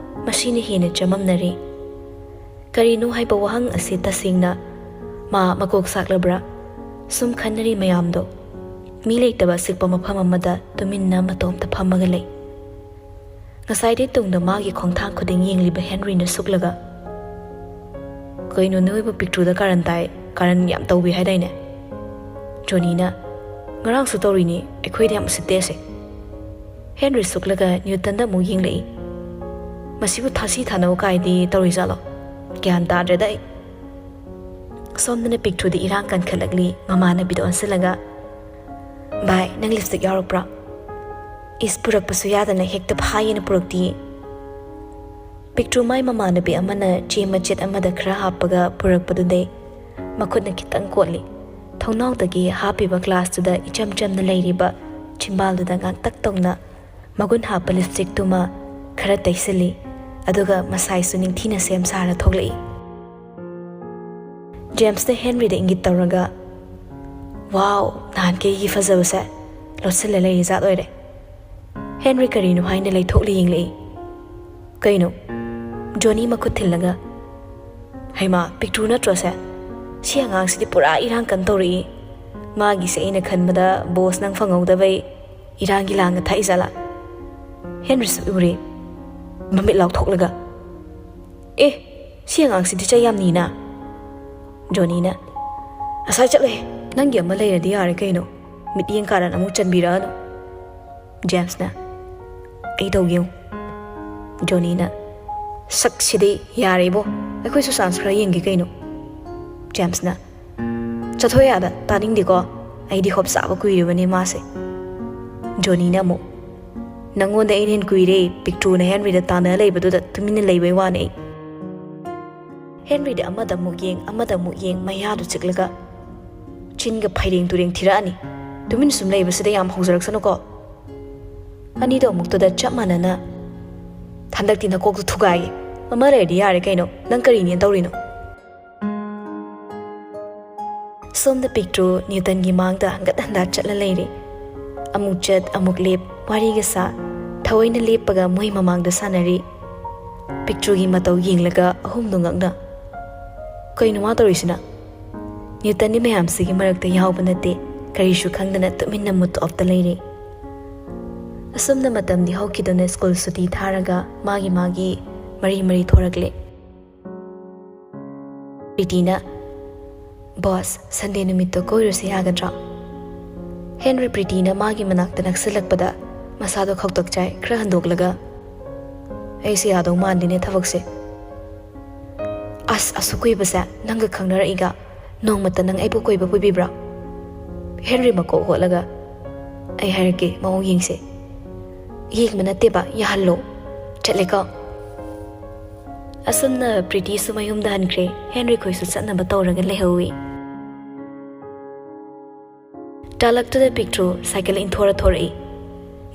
ꯃꯁꯤꯅ ꯍꯦꯟꯅ ꯆꯃꯝꯅꯔꯦ꯫ ꯀꯔꯤꯅꯣ ꯍꯥꯏꯕ ꯋꯥꯍꯪ ꯑꯁꯤ ꯇꯁꯦꯡꯅ ꯃꯥ ꯃꯀꯣꯛ ꯁꯥꯛꯂꯕ꯭ꯔꯥ? ꯁꯨꯝ ꯈꯟꯅꯔꯤ ꯃꯌꯥꯝꯗꯣ꯫ ꯃꯤ ꯂꯩꯇꯕ ꯑꯆꯤꯛꯄ ꯃꯐꯝ ꯑꯃꯗ ꯇꯨꯃꯤꯟꯅ ꯃꯇꯣꯝꯇ ꯐꯝꯃꯒ ꯂꯩ꯫ ꯉꯁꯥꯏꯗꯩ ꯇꯨꯡꯗ ꯃꯥꯒꯤ ꯈꯣꯡꯊꯥꯡ ꯈꯨꯗꯤꯡ ꯌꯦꯡꯂꯤꯕ ꯍꯦꯟꯔꯤꯅ ꯁꯨꯛꯂꯒ, "ꯀꯩꯅꯣ, ꯅꯣꯏꯕꯨ ꯄꯤꯛꯇ꯭ꯔꯨꯗ ꯀꯥꯔꯟ ꯇꯥꯏ, ꯀꯥꯔꯟ ꯌꯥꯝ ꯇꯧꯕꯤ ꯍꯥꯏꯗꯥꯏꯅꯦ?" ꯖꯣꯅꯤꯅ, "ꯉꯔꯥꯡꯁꯨ ꯇꯧꯔꯤꯅꯤ, ꯑꯩꯈꯣꯏꯗꯤ ꯌꯥꯝ ꯎꯁꯤꯠꯇꯦꯁꯦ꯫" ꯍꯦꯟꯔꯤ ꯁꯨꯛꯂꯒ ꯅ꯭ꯌꯨꯇꯟꯗ ꯑꯃꯨꯛ ꯌꯦꯡꯂꯛꯏ꯫ "ꯃꯁꯤꯕꯨ ꯊꯥꯁꯤ ꯊꯥꯅꯧ ꯀꯥꯏꯗꯤ ꯇꯧꯔꯤꯖꯥꯠꯂꯣ? ꯒ꯭ꯌꯥꯟ ꯇꯥꯗ꯭ꯔꯦꯗ ꯑꯩ꯫" ꯁꯣꯝꯗꯅ ꯄꯤꯛꯇ꯭ꯔꯨꯗꯤ ꯏꯔꯥꯡ ꯀꯟꯈꯠꯂꯛꯂꯤ꯫ ꯃꯃꯥꯟꯅꯕꯤꯗ ꯑꯣꯟꯁꯤꯜꯂꯒ, "ꯚꯥꯏ, ꯅꯪ ꯂꯤꯞꯁꯇꯤꯛ ꯌꯥꯎꯔꯛꯄ꯭ꯔꯥ?" "ꯏꯁ, ꯄꯨꯔꯛꯄꯁꯨ ꯌꯥꯗꯅ ꯍꯦꯛꯇ ꯐꯥꯏꯌꯦꯅ ꯄꯨꯔꯛꯇꯤꯌꯦ꯫" ꯄꯤꯛꯇ꯭ꯔꯨ ꯃꯥꯏ ꯃꯃꯥꯟꯅꯕꯤ ꯑꯃꯅ ꯆꯦ ꯃꯆꯦꯠ ꯑꯃꯗ ꯈꯔ ꯍꯥꯞꯄꯒ ꯄꯨꯔꯛꯄꯗꯨꯗꯩ ꯃꯈꯨꯠꯅ ꯈꯤꯇꯪ ꯀꯣꯠꯂꯤ꯫ ꯊꯣꯡꯅꯥꯎꯗꯒꯤ ꯍꯥꯞꯄꯤꯕ ꯒ꯭ꯂꯥꯁꯇꯨꯗ ꯏꯆꯝ ꯆꯝꯅ ꯂꯩꯔꯤꯕ ꯆꯤꯝꯕꯥꯜꯗꯨꯗ ꯉꯥꯡꯇꯛ ꯇꯧꯅ ꯃꯒꯨꯟ ꯍꯥꯞꯄ ꯂꯤꯞꯁꯇꯤꯛꯇꯨꯃ ꯈꯔ ꯇꯩꯁꯤꯜꯂꯤ꯫ ꯑꯗꯨꯒ ꯃꯁꯥꯏꯁꯨ ꯅꯤꯡꯊꯤꯅ ꯁꯦꯝ ꯁꯥꯔ ꯊꯣꯛꯂꯛꯏ꯫ ꯖꯦꯝꯁꯅ ꯍꯦꯟꯔꯤꯗ ꯏꯪꯒꯤꯠ ꯇꯧꯔꯒ, "ꯋꯥꯎ, ꯅꯍꯥꯟꯈꯩꯒꯤ ꯐꯖꯕꯁꯦ ꯂꯣꯠꯁꯤꯜꯂ ꯂꯩꯔꯤ ꯖꯥꯠ ꯑꯣꯏꯔꯦ꯫" ꯍꯦꯟꯔꯤ ꯀꯔꯤꯅꯣ ꯍꯥꯏꯅ ꯂꯩꯊꯣꯛꯂꯤ ꯌꯦꯡꯂꯛꯏ꯫ "ꯀꯩꯅꯣ?" ꯖꯣꯅꯤ ꯃꯈꯨꯠ ꯊꯤꯜꯂꯒ, "ꯍꯩꯃꯥ, ꯄꯤꯛꯇ꯭ꯔꯨ ꯅꯠꯇ꯭ꯔꯣ ꯁꯦ? ꯁꯤ ꯑꯉꯥꯡꯁꯤꯗꯤ ꯄꯨꯔꯥ ꯏꯔꯥꯡ ꯀꯟ ꯇꯧꯔꯛꯏ꯫ ꯃꯥꯒꯤꯁꯦ ꯑꯩꯅ ꯈꯟꯕꯗ ꯕꯣꯁ ꯅꯪ ꯐꯪꯍꯧꯗꯕꯩ ꯏꯔꯥꯡꯒꯤ ꯂꯥꯡꯒ ꯊꯥꯛꯏ ꯖꯥꯠꯂꯥ?" ꯍꯦꯟꯔꯤꯁꯨ ꯎꯔꯦ꯫ ꯃꯃꯤꯠ ꯂꯥꯎꯊꯣꯛꯂꯒ, "ꯑꯦ, ꯁꯤ ꯑꯉꯥꯡꯁꯤꯗꯤ ꯆꯩ ꯌꯥꯝ ꯅꯤꯅ꯫" ꯖꯣꯅꯤꯅ, "ꯑꯁꯥꯏ ꯆꯠꯂꯨꯍꯦ, ꯅꯪꯒꯤ ꯑꯃ ꯂꯩꯔꯗꯤ ꯌꯥꯔꯦ ꯀꯩꯅꯣ, ꯃꯤꯠꯌꯦꯡ ꯀꯥꯔꯟ ꯑꯃꯨꯛ ꯆꯟꯕꯤꯔꯛꯑꯅꯨ꯫" ꯖꯦꯝꯁꯅ, "ꯑꯩ ꯇꯧꯒꯦ ꯌꯦꯡꯉꯨ꯫" ꯖꯣꯅꯤꯅ, "ꯁꯛꯁꯤꯗꯤ ꯌꯥꯔꯦ ꯏꯕꯣ, ꯑꯩꯈꯣꯏꯁꯨ ꯆꯥꯟꯁ ꯈꯔ ꯌꯦꯡꯒꯦ ꯀꯩꯅꯣ꯫" ꯖꯦꯝꯁꯅ, "ꯆꯠꯊꯣꯛꯑꯦ ꯑꯥꯗ, ꯇꯥꯅꯤꯡꯗꯦꯀꯣ, ꯑꯩꯗꯤ ꯍꯣꯞ ꯆꯥꯕ ꯀꯨꯏꯔꯕꯅꯦ ꯃꯥꯁꯦ꯫" ꯖꯣꯅꯤꯅ ꯑꯃꯨꯛ, "ꯅꯪꯉꯣꯟꯗ ꯑꯩꯅ ꯍꯦꯟ ꯀꯨꯏꯔꯦ, ꯄꯤꯛꯇ꯭ꯔꯨꯅ ꯍꯦꯟꯔꯤꯗ ꯇꯥꯟꯅ ꯂꯩꯕꯗꯨꯗ ꯇꯨꯃꯤꯟꯅ ꯂꯩꯕꯩ ꯋꯥꯅꯦ ꯑꯩ꯫" ꯍꯦꯟꯔꯤꯗꯤ ꯑꯃꯗ ꯑꯃꯨꯛ ꯌꯦꯡ, ꯑꯃꯗ ꯑꯃꯨꯛ ꯌꯦꯡ, ꯃꯌꯥꯗꯨ ꯆꯤꯛꯂꯒ, "ꯆꯤꯟꯒ ꯐꯩꯔꯦꯡ ꯇꯨꯔꯦꯡ ꯊꯤꯔꯛꯑꯅꯤ, ꯇꯨꯃꯤꯟ ꯁꯨꯝ ꯂꯩꯕꯁꯤꯗ ꯌꯥꯝ ꯍꯧꯖꯔꯛꯁꯅꯨꯀꯣ꯫ ꯑꯅꯤꯗꯣ ꯑꯃꯨꯛꯇꯗ ꯆꯞ ꯃꯥꯟꯅꯅ, ꯍꯟꯗꯛꯇꯤ ꯅꯀꯣꯛꯇꯨ ꯊꯨꯒꯥꯏꯒꯦ, ꯑꯃ ꯂꯩꯔꯗꯤ ꯌꯥꯔꯦ ꯀꯩꯅꯣ, ꯅꯪ ꯀꯔꯤꯅꯦ ꯇꯧꯔꯤꯅꯣ?" ꯁꯣꯝꯗ ꯄꯤꯛꯇ꯭ꯔꯨ ꯅ꯭ꯌꯨꯇꯟꯒꯤ ꯃꯥꯡꯗ ꯍꯟꯒꯠ ꯍꯟꯗ ꯆꯠꯂ ꯂꯩꯔꯦ꯫ ꯑꯃꯨꯛ ꯆꯠ, ꯑꯃꯨꯛ ꯂꯦꯞ, ꯋꯥꯔꯤꯒ ꯁꯥ, ꯊꯑꯣꯏꯅ ꯂꯦꯞꯄꯒ ꯃꯣꯏ ꯃꯃꯥꯡꯗ ꯁꯥꯟꯅꯔꯤ꯫ ꯄꯤꯛꯇ꯭ꯔꯨꯒꯤ ꯃꯇꯧ ꯌꯦꯡꯂꯒ ꯑꯍꯨꯝꯗꯣ ꯉꯛꯅ, "ꯀꯩꯅꯣ ꯃꯥ ꯇꯧꯔꯤꯁꯤꯅ?" ꯅ꯭ꯌꯨꯇꯟꯗꯤ ꯃꯌꯥꯝꯁꯤꯒꯤ ꯃꯔꯛꯇ ꯌꯥꯎꯕ ꯅꯠꯇꯦ꯫ ꯀꯔꯤꯁꯨ ꯈꯪꯗꯅ ꯇꯨꯃꯤꯟꯅ ꯃꯨꯠ ꯑꯣꯐꯇ ꯂꯩꯔꯤ꯫ ꯑꯁꯨꯝꯅ ꯃꯇꯝꯗꯤ ꯍꯧꯈꯤꯗꯨꯅ ꯁ꯭ꯀꯨꯜ ꯁꯨꯇꯤ ꯊꯥꯔꯒ ꯃꯥꯒꯤ ꯃꯥꯒꯤ ꯃꯔꯤ ꯃꯔꯤ ꯊꯣꯔꯛꯂꯦ꯫ ꯄ꯭ꯔꯤꯇꯤꯅ, "ꯕꯣꯁ, ꯁꯟꯗꯦ ꯅꯨꯃꯤꯠꯇꯣ ꯀꯣꯏꯔꯨꯁꯦ ꯌꯥꯒꯗ꯭ꯔꯣ?" ꯍꯦꯟꯔꯤ ꯄ꯭ꯔꯤꯇꯤꯅ ꯃꯥꯒꯤ ꯃꯅꯥꯛꯇ ꯅꯛꯁꯤꯜꯂꯛꯄꯗ ꯃꯁꯥꯗꯣ ꯈꯧꯇꯛ ꯆꯥꯏ, ꯈꯔ ꯍꯟꯗꯣꯛꯂꯒ, "ꯑꯩꯁꯦ ꯌꯥꯗꯧ ꯃꯥꯟꯗꯦꯅꯦ ꯊꯕꯛꯁꯦ꯫ ꯑꯁ, ꯑꯁꯨꯛ ꯀꯨꯏꯕꯁꯦ ꯅꯪꯒ ꯈꯪꯅꯔꯛꯏꯒ ꯅꯣꯡꯃꯇ ꯅꯪ ꯑꯩꯕꯨ ꯀꯣꯏꯕ ꯄꯨꯕꯤꯕ꯭ꯔꯥ?" ꯍꯦꯟꯔꯤ ꯃꯀꯣꯛ ꯍꯣꯠꯂꯒ, "ꯑꯩ ꯍꯥꯏꯔꯛꯀꯦ, ꯃꯑꯣꯡ ꯌꯦꯡꯁꯦ꯫" "ꯌꯦꯡꯕ ꯅꯠꯇꯦꯕ, ꯌꯥꯍꯜꯂꯣ꯫ ꯆꯠꯂꯦꯀꯣ꯫" ꯑꯁꯨꯝꯅ ꯄ꯭ꯔꯤꯇꯤꯁꯨ ꯃꯌꯨꯝꯗ ꯍꯟꯈ꯭ꯔꯦ꯫ ꯍꯦꯟꯔꯤ ꯈꯣꯏꯁꯨ ꯆꯠꯅꯕ ꯇꯧꯔꯒ ꯂꯩꯍꯧꯏ꯫ ꯇꯥꯂꯛꯇꯨꯗ ꯄꯤꯛꯇ꯭ꯔꯨ ꯁꯥꯏꯀꯜ ꯏꯟꯊꯣꯔ ꯊꯣꯔꯛꯏ꯫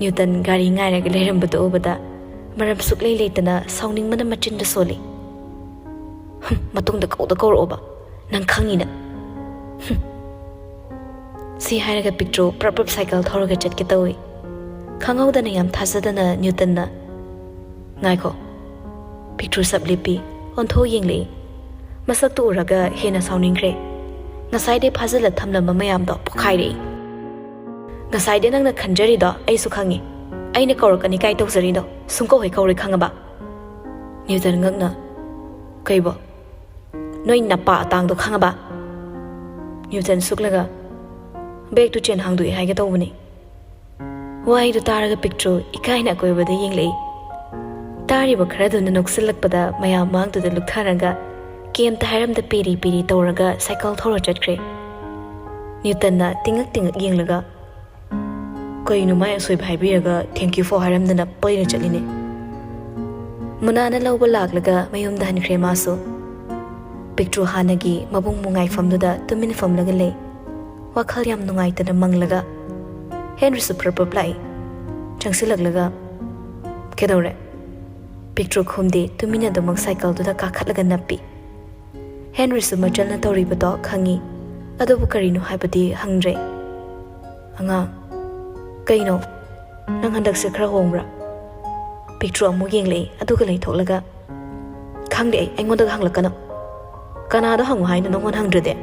ꯅ꯭ꯌꯨꯇꯟ ꯒꯥꯔꯤ ꯉꯥꯏꯔꯒ ꯂꯩꯔꯝꯕꯗꯨ ꯎꯕꯗ ꯃꯔꯝ ꯁꯨꯛꯂꯩ ꯂꯩꯇꯅ ꯁꯥꯎꯅꯤꯡꯕꯅ ꯃꯆꯤꯟꯗ ꯁꯣꯜꯂꯤ꯫ "ꯍꯨꯝ, ꯃꯇꯨꯡꯗ ꯀꯧꯗ ꯀꯧꯔꯛꯑꯣꯕ, ꯅꯪ ꯈꯪꯉꯤꯅ꯫" ꯍꯨꯝ꯫ ꯁꯤ ꯍꯥꯏꯔꯒ ꯄꯤꯛꯇ꯭ꯔꯨ ꯄ꯭ꯔꯞ ꯄ꯭ꯔꯞ ꯁꯥꯏꯀꯜ ꯊꯧꯔꯒ ꯆꯠꯀꯦ ꯇꯧꯏ꯫ ꯈꯪꯍꯧꯗꯅ ꯌꯥꯝ ꯊꯥꯖꯗꯅ ꯅ꯭ꯌꯨꯇꯟꯅ, "ꯉꯥꯏꯈꯣ꯫" ꯄꯤꯛꯇ꯭ꯔꯨ ꯁꯞ ꯂꯦꯞꯄꯤ, ꯑꯣꯟꯊꯣꯛ ꯌꯦꯡꯂꯛꯏ꯫ ꯃꯁꯛꯇꯨ ꯎꯔꯒ ꯍꯦꯟꯅ ꯁꯥꯎꯅꯤꯡꯈ꯭ꯔꯦ꯫ ꯉꯁꯥꯏꯗꯩ ꯐꯥꯖꯤꯜꯂ ꯊꯝꯂꯝꯕ ꯃꯌꯥꯝꯗꯣ ꯄꯣꯈꯥꯏꯔꯛꯏ꯫ "ꯉꯁꯥꯏꯗꯩ ꯅꯪꯅ ꯈꯟꯖꯔꯤꯗꯣ ꯑꯩꯁꯨ ꯈꯪꯉꯤ꯫ ꯑꯩꯅ ꯀꯧꯔꯛꯀꯅꯤ ꯀꯥꯏ ꯇꯧꯖꯔꯤꯗꯣ ꯁꯨꯡꯀꯧ ꯍꯦꯛ ꯀꯧꯔꯣꯏ, ꯈꯪꯉꯕ?" ꯅ꯭ꯌꯨꯇꯟ ꯉꯛꯅ, "ꯀꯩꯕꯣ? ꯅꯣꯏ ꯅꯄꯥ ꯑꯇꯥꯡꯗꯣ ꯈꯪꯉꯕ?" ꯅ꯭ꯌꯨꯇꯟ ꯁꯨꯛꯂꯒ, "ꯕꯦꯒꯇꯨ ꯆꯦꯟ ꯍꯥꯡꯗꯣꯛꯑꯦ ꯍꯥꯏꯒꯦ ꯇꯧꯕꯅꯤ꯫" ꯋꯥꯍꯩꯗꯨ ꯇꯥꯔꯒ ꯄꯤꯛꯇ꯭ꯔꯨ ꯏꯀꯥꯏꯅ ꯑꯀꯣꯏꯕꯗ ꯌꯦꯡꯂꯛꯏ꯫ ꯇꯥꯔꯤꯕ ꯈꯔꯗꯨꯅ ꯅꯣꯛꯁꯤꯜꯂꯛꯄꯗ ꯃꯌꯥꯝ ꯃꯥꯡꯗꯨꯗ ꯂꯨꯞꯊꯔꯒ ꯀꯩꯝꯇ ꯍꯥꯏꯔꯝꯗ ꯄꯤꯔꯤ ꯄꯤꯔꯤ ꯇꯧꯔꯒ ꯁꯥꯏꯀꯜ ꯊꯧꯔ ꯆꯠꯈ꯭ꯔꯦ꯫ ꯅ꯭ꯌꯨꯇꯟꯅ ꯇꯤꯡꯉꯛ ꯇꯤꯡꯉꯛ ꯌꯦꯡꯂꯒ, "ꯀꯩꯅꯣ ꯃꯥꯏ ꯑꯁꯣꯏꯕ ꯍꯥꯏꯕꯤꯔꯒ thank you for ꯍꯥꯏꯔꯝꯗꯅ ꯄꯩꯅ ꯆꯠꯂꯤꯅꯦ?" ꯃꯨꯅꯥꯅ ꯂꯧꯕ ꯂꯥꯛꯂꯒ ꯃꯌꯨꯝꯗ ꯍꯟꯈ꯭ꯔꯦ ꯃꯥꯁꯨ꯫ ꯄꯤꯛꯇ꯭ꯔꯨ ꯍꯥꯟꯅꯒꯤ ꯃꯕꯨꯡ ꯃꯨꯉꯥꯏꯐꯝꯗꯨꯗ ꯇꯨꯃꯤꯟ ꯐꯝꯂꯒ ꯂꯩ꯫ ꯋꯥꯈꯜ ꯌꯥꯝ ꯅꯨꯡꯉꯥꯏꯇꯅ ꯃꯪꯂꯒ꯫ ꯍꯦꯟꯔꯤꯁꯨ ꯄ꯭ꯔꯞ ꯄ꯭ꯔꯞ ꯂꯥꯛꯏ꯫ ꯆꯪꯁꯤꯜꯂꯛꯂꯒ, "ꯀꯩꯗꯧꯔꯦ?" ꯄꯤꯛꯇ꯭ꯔꯨ ꯈꯨꯝꯗꯦ, ꯇꯨꯃꯤꯟꯅ ꯑꯗꯨꯃꯛ ꯁꯥꯏꯀꯜꯗꯨꯗ ꯀꯥꯈꯠꯂꯒ ꯅꯞꯄꯤ꯫ ꯍꯦꯟꯔꯤꯁꯨ ꯃꯆꯜꯅ ꯇꯧꯔꯤꯕꯗꯣ ꯈꯪꯉꯤ, ꯑꯗꯨꯕꯨ ꯀꯔꯤꯅꯣ ꯍꯥꯏꯕꯗꯤ ꯍꯪꯗ꯭ꯔꯦ꯫ "ꯑꯉꯥꯡ, ꯀꯩꯅꯣ? ꯅꯪ ꯍꯟꯗꯛꯁꯦ ꯈꯔ ꯍꯣꯡꯕ꯭ꯔꯥ?" ꯄꯤꯛꯇ꯭ꯔꯨ ꯑꯃꯨꯛ ꯌꯦꯡꯂꯛꯏ, ꯑꯗꯨꯒ ꯂꯩꯊꯣꯛꯂꯒ, "ꯈꯪꯗꯦ ꯑꯩ, ꯑꯩꯉꯣꯟꯗꯒ ꯍꯪꯂꯛꯀꯅꯨ꯫ ꯀꯅꯥꯗ ꯍꯪꯉꯨ ꯍꯥꯏꯅꯣ ꯅꯪꯉꯣꯟꯗ ꯍꯪꯗ꯭ꯔꯗꯤ?"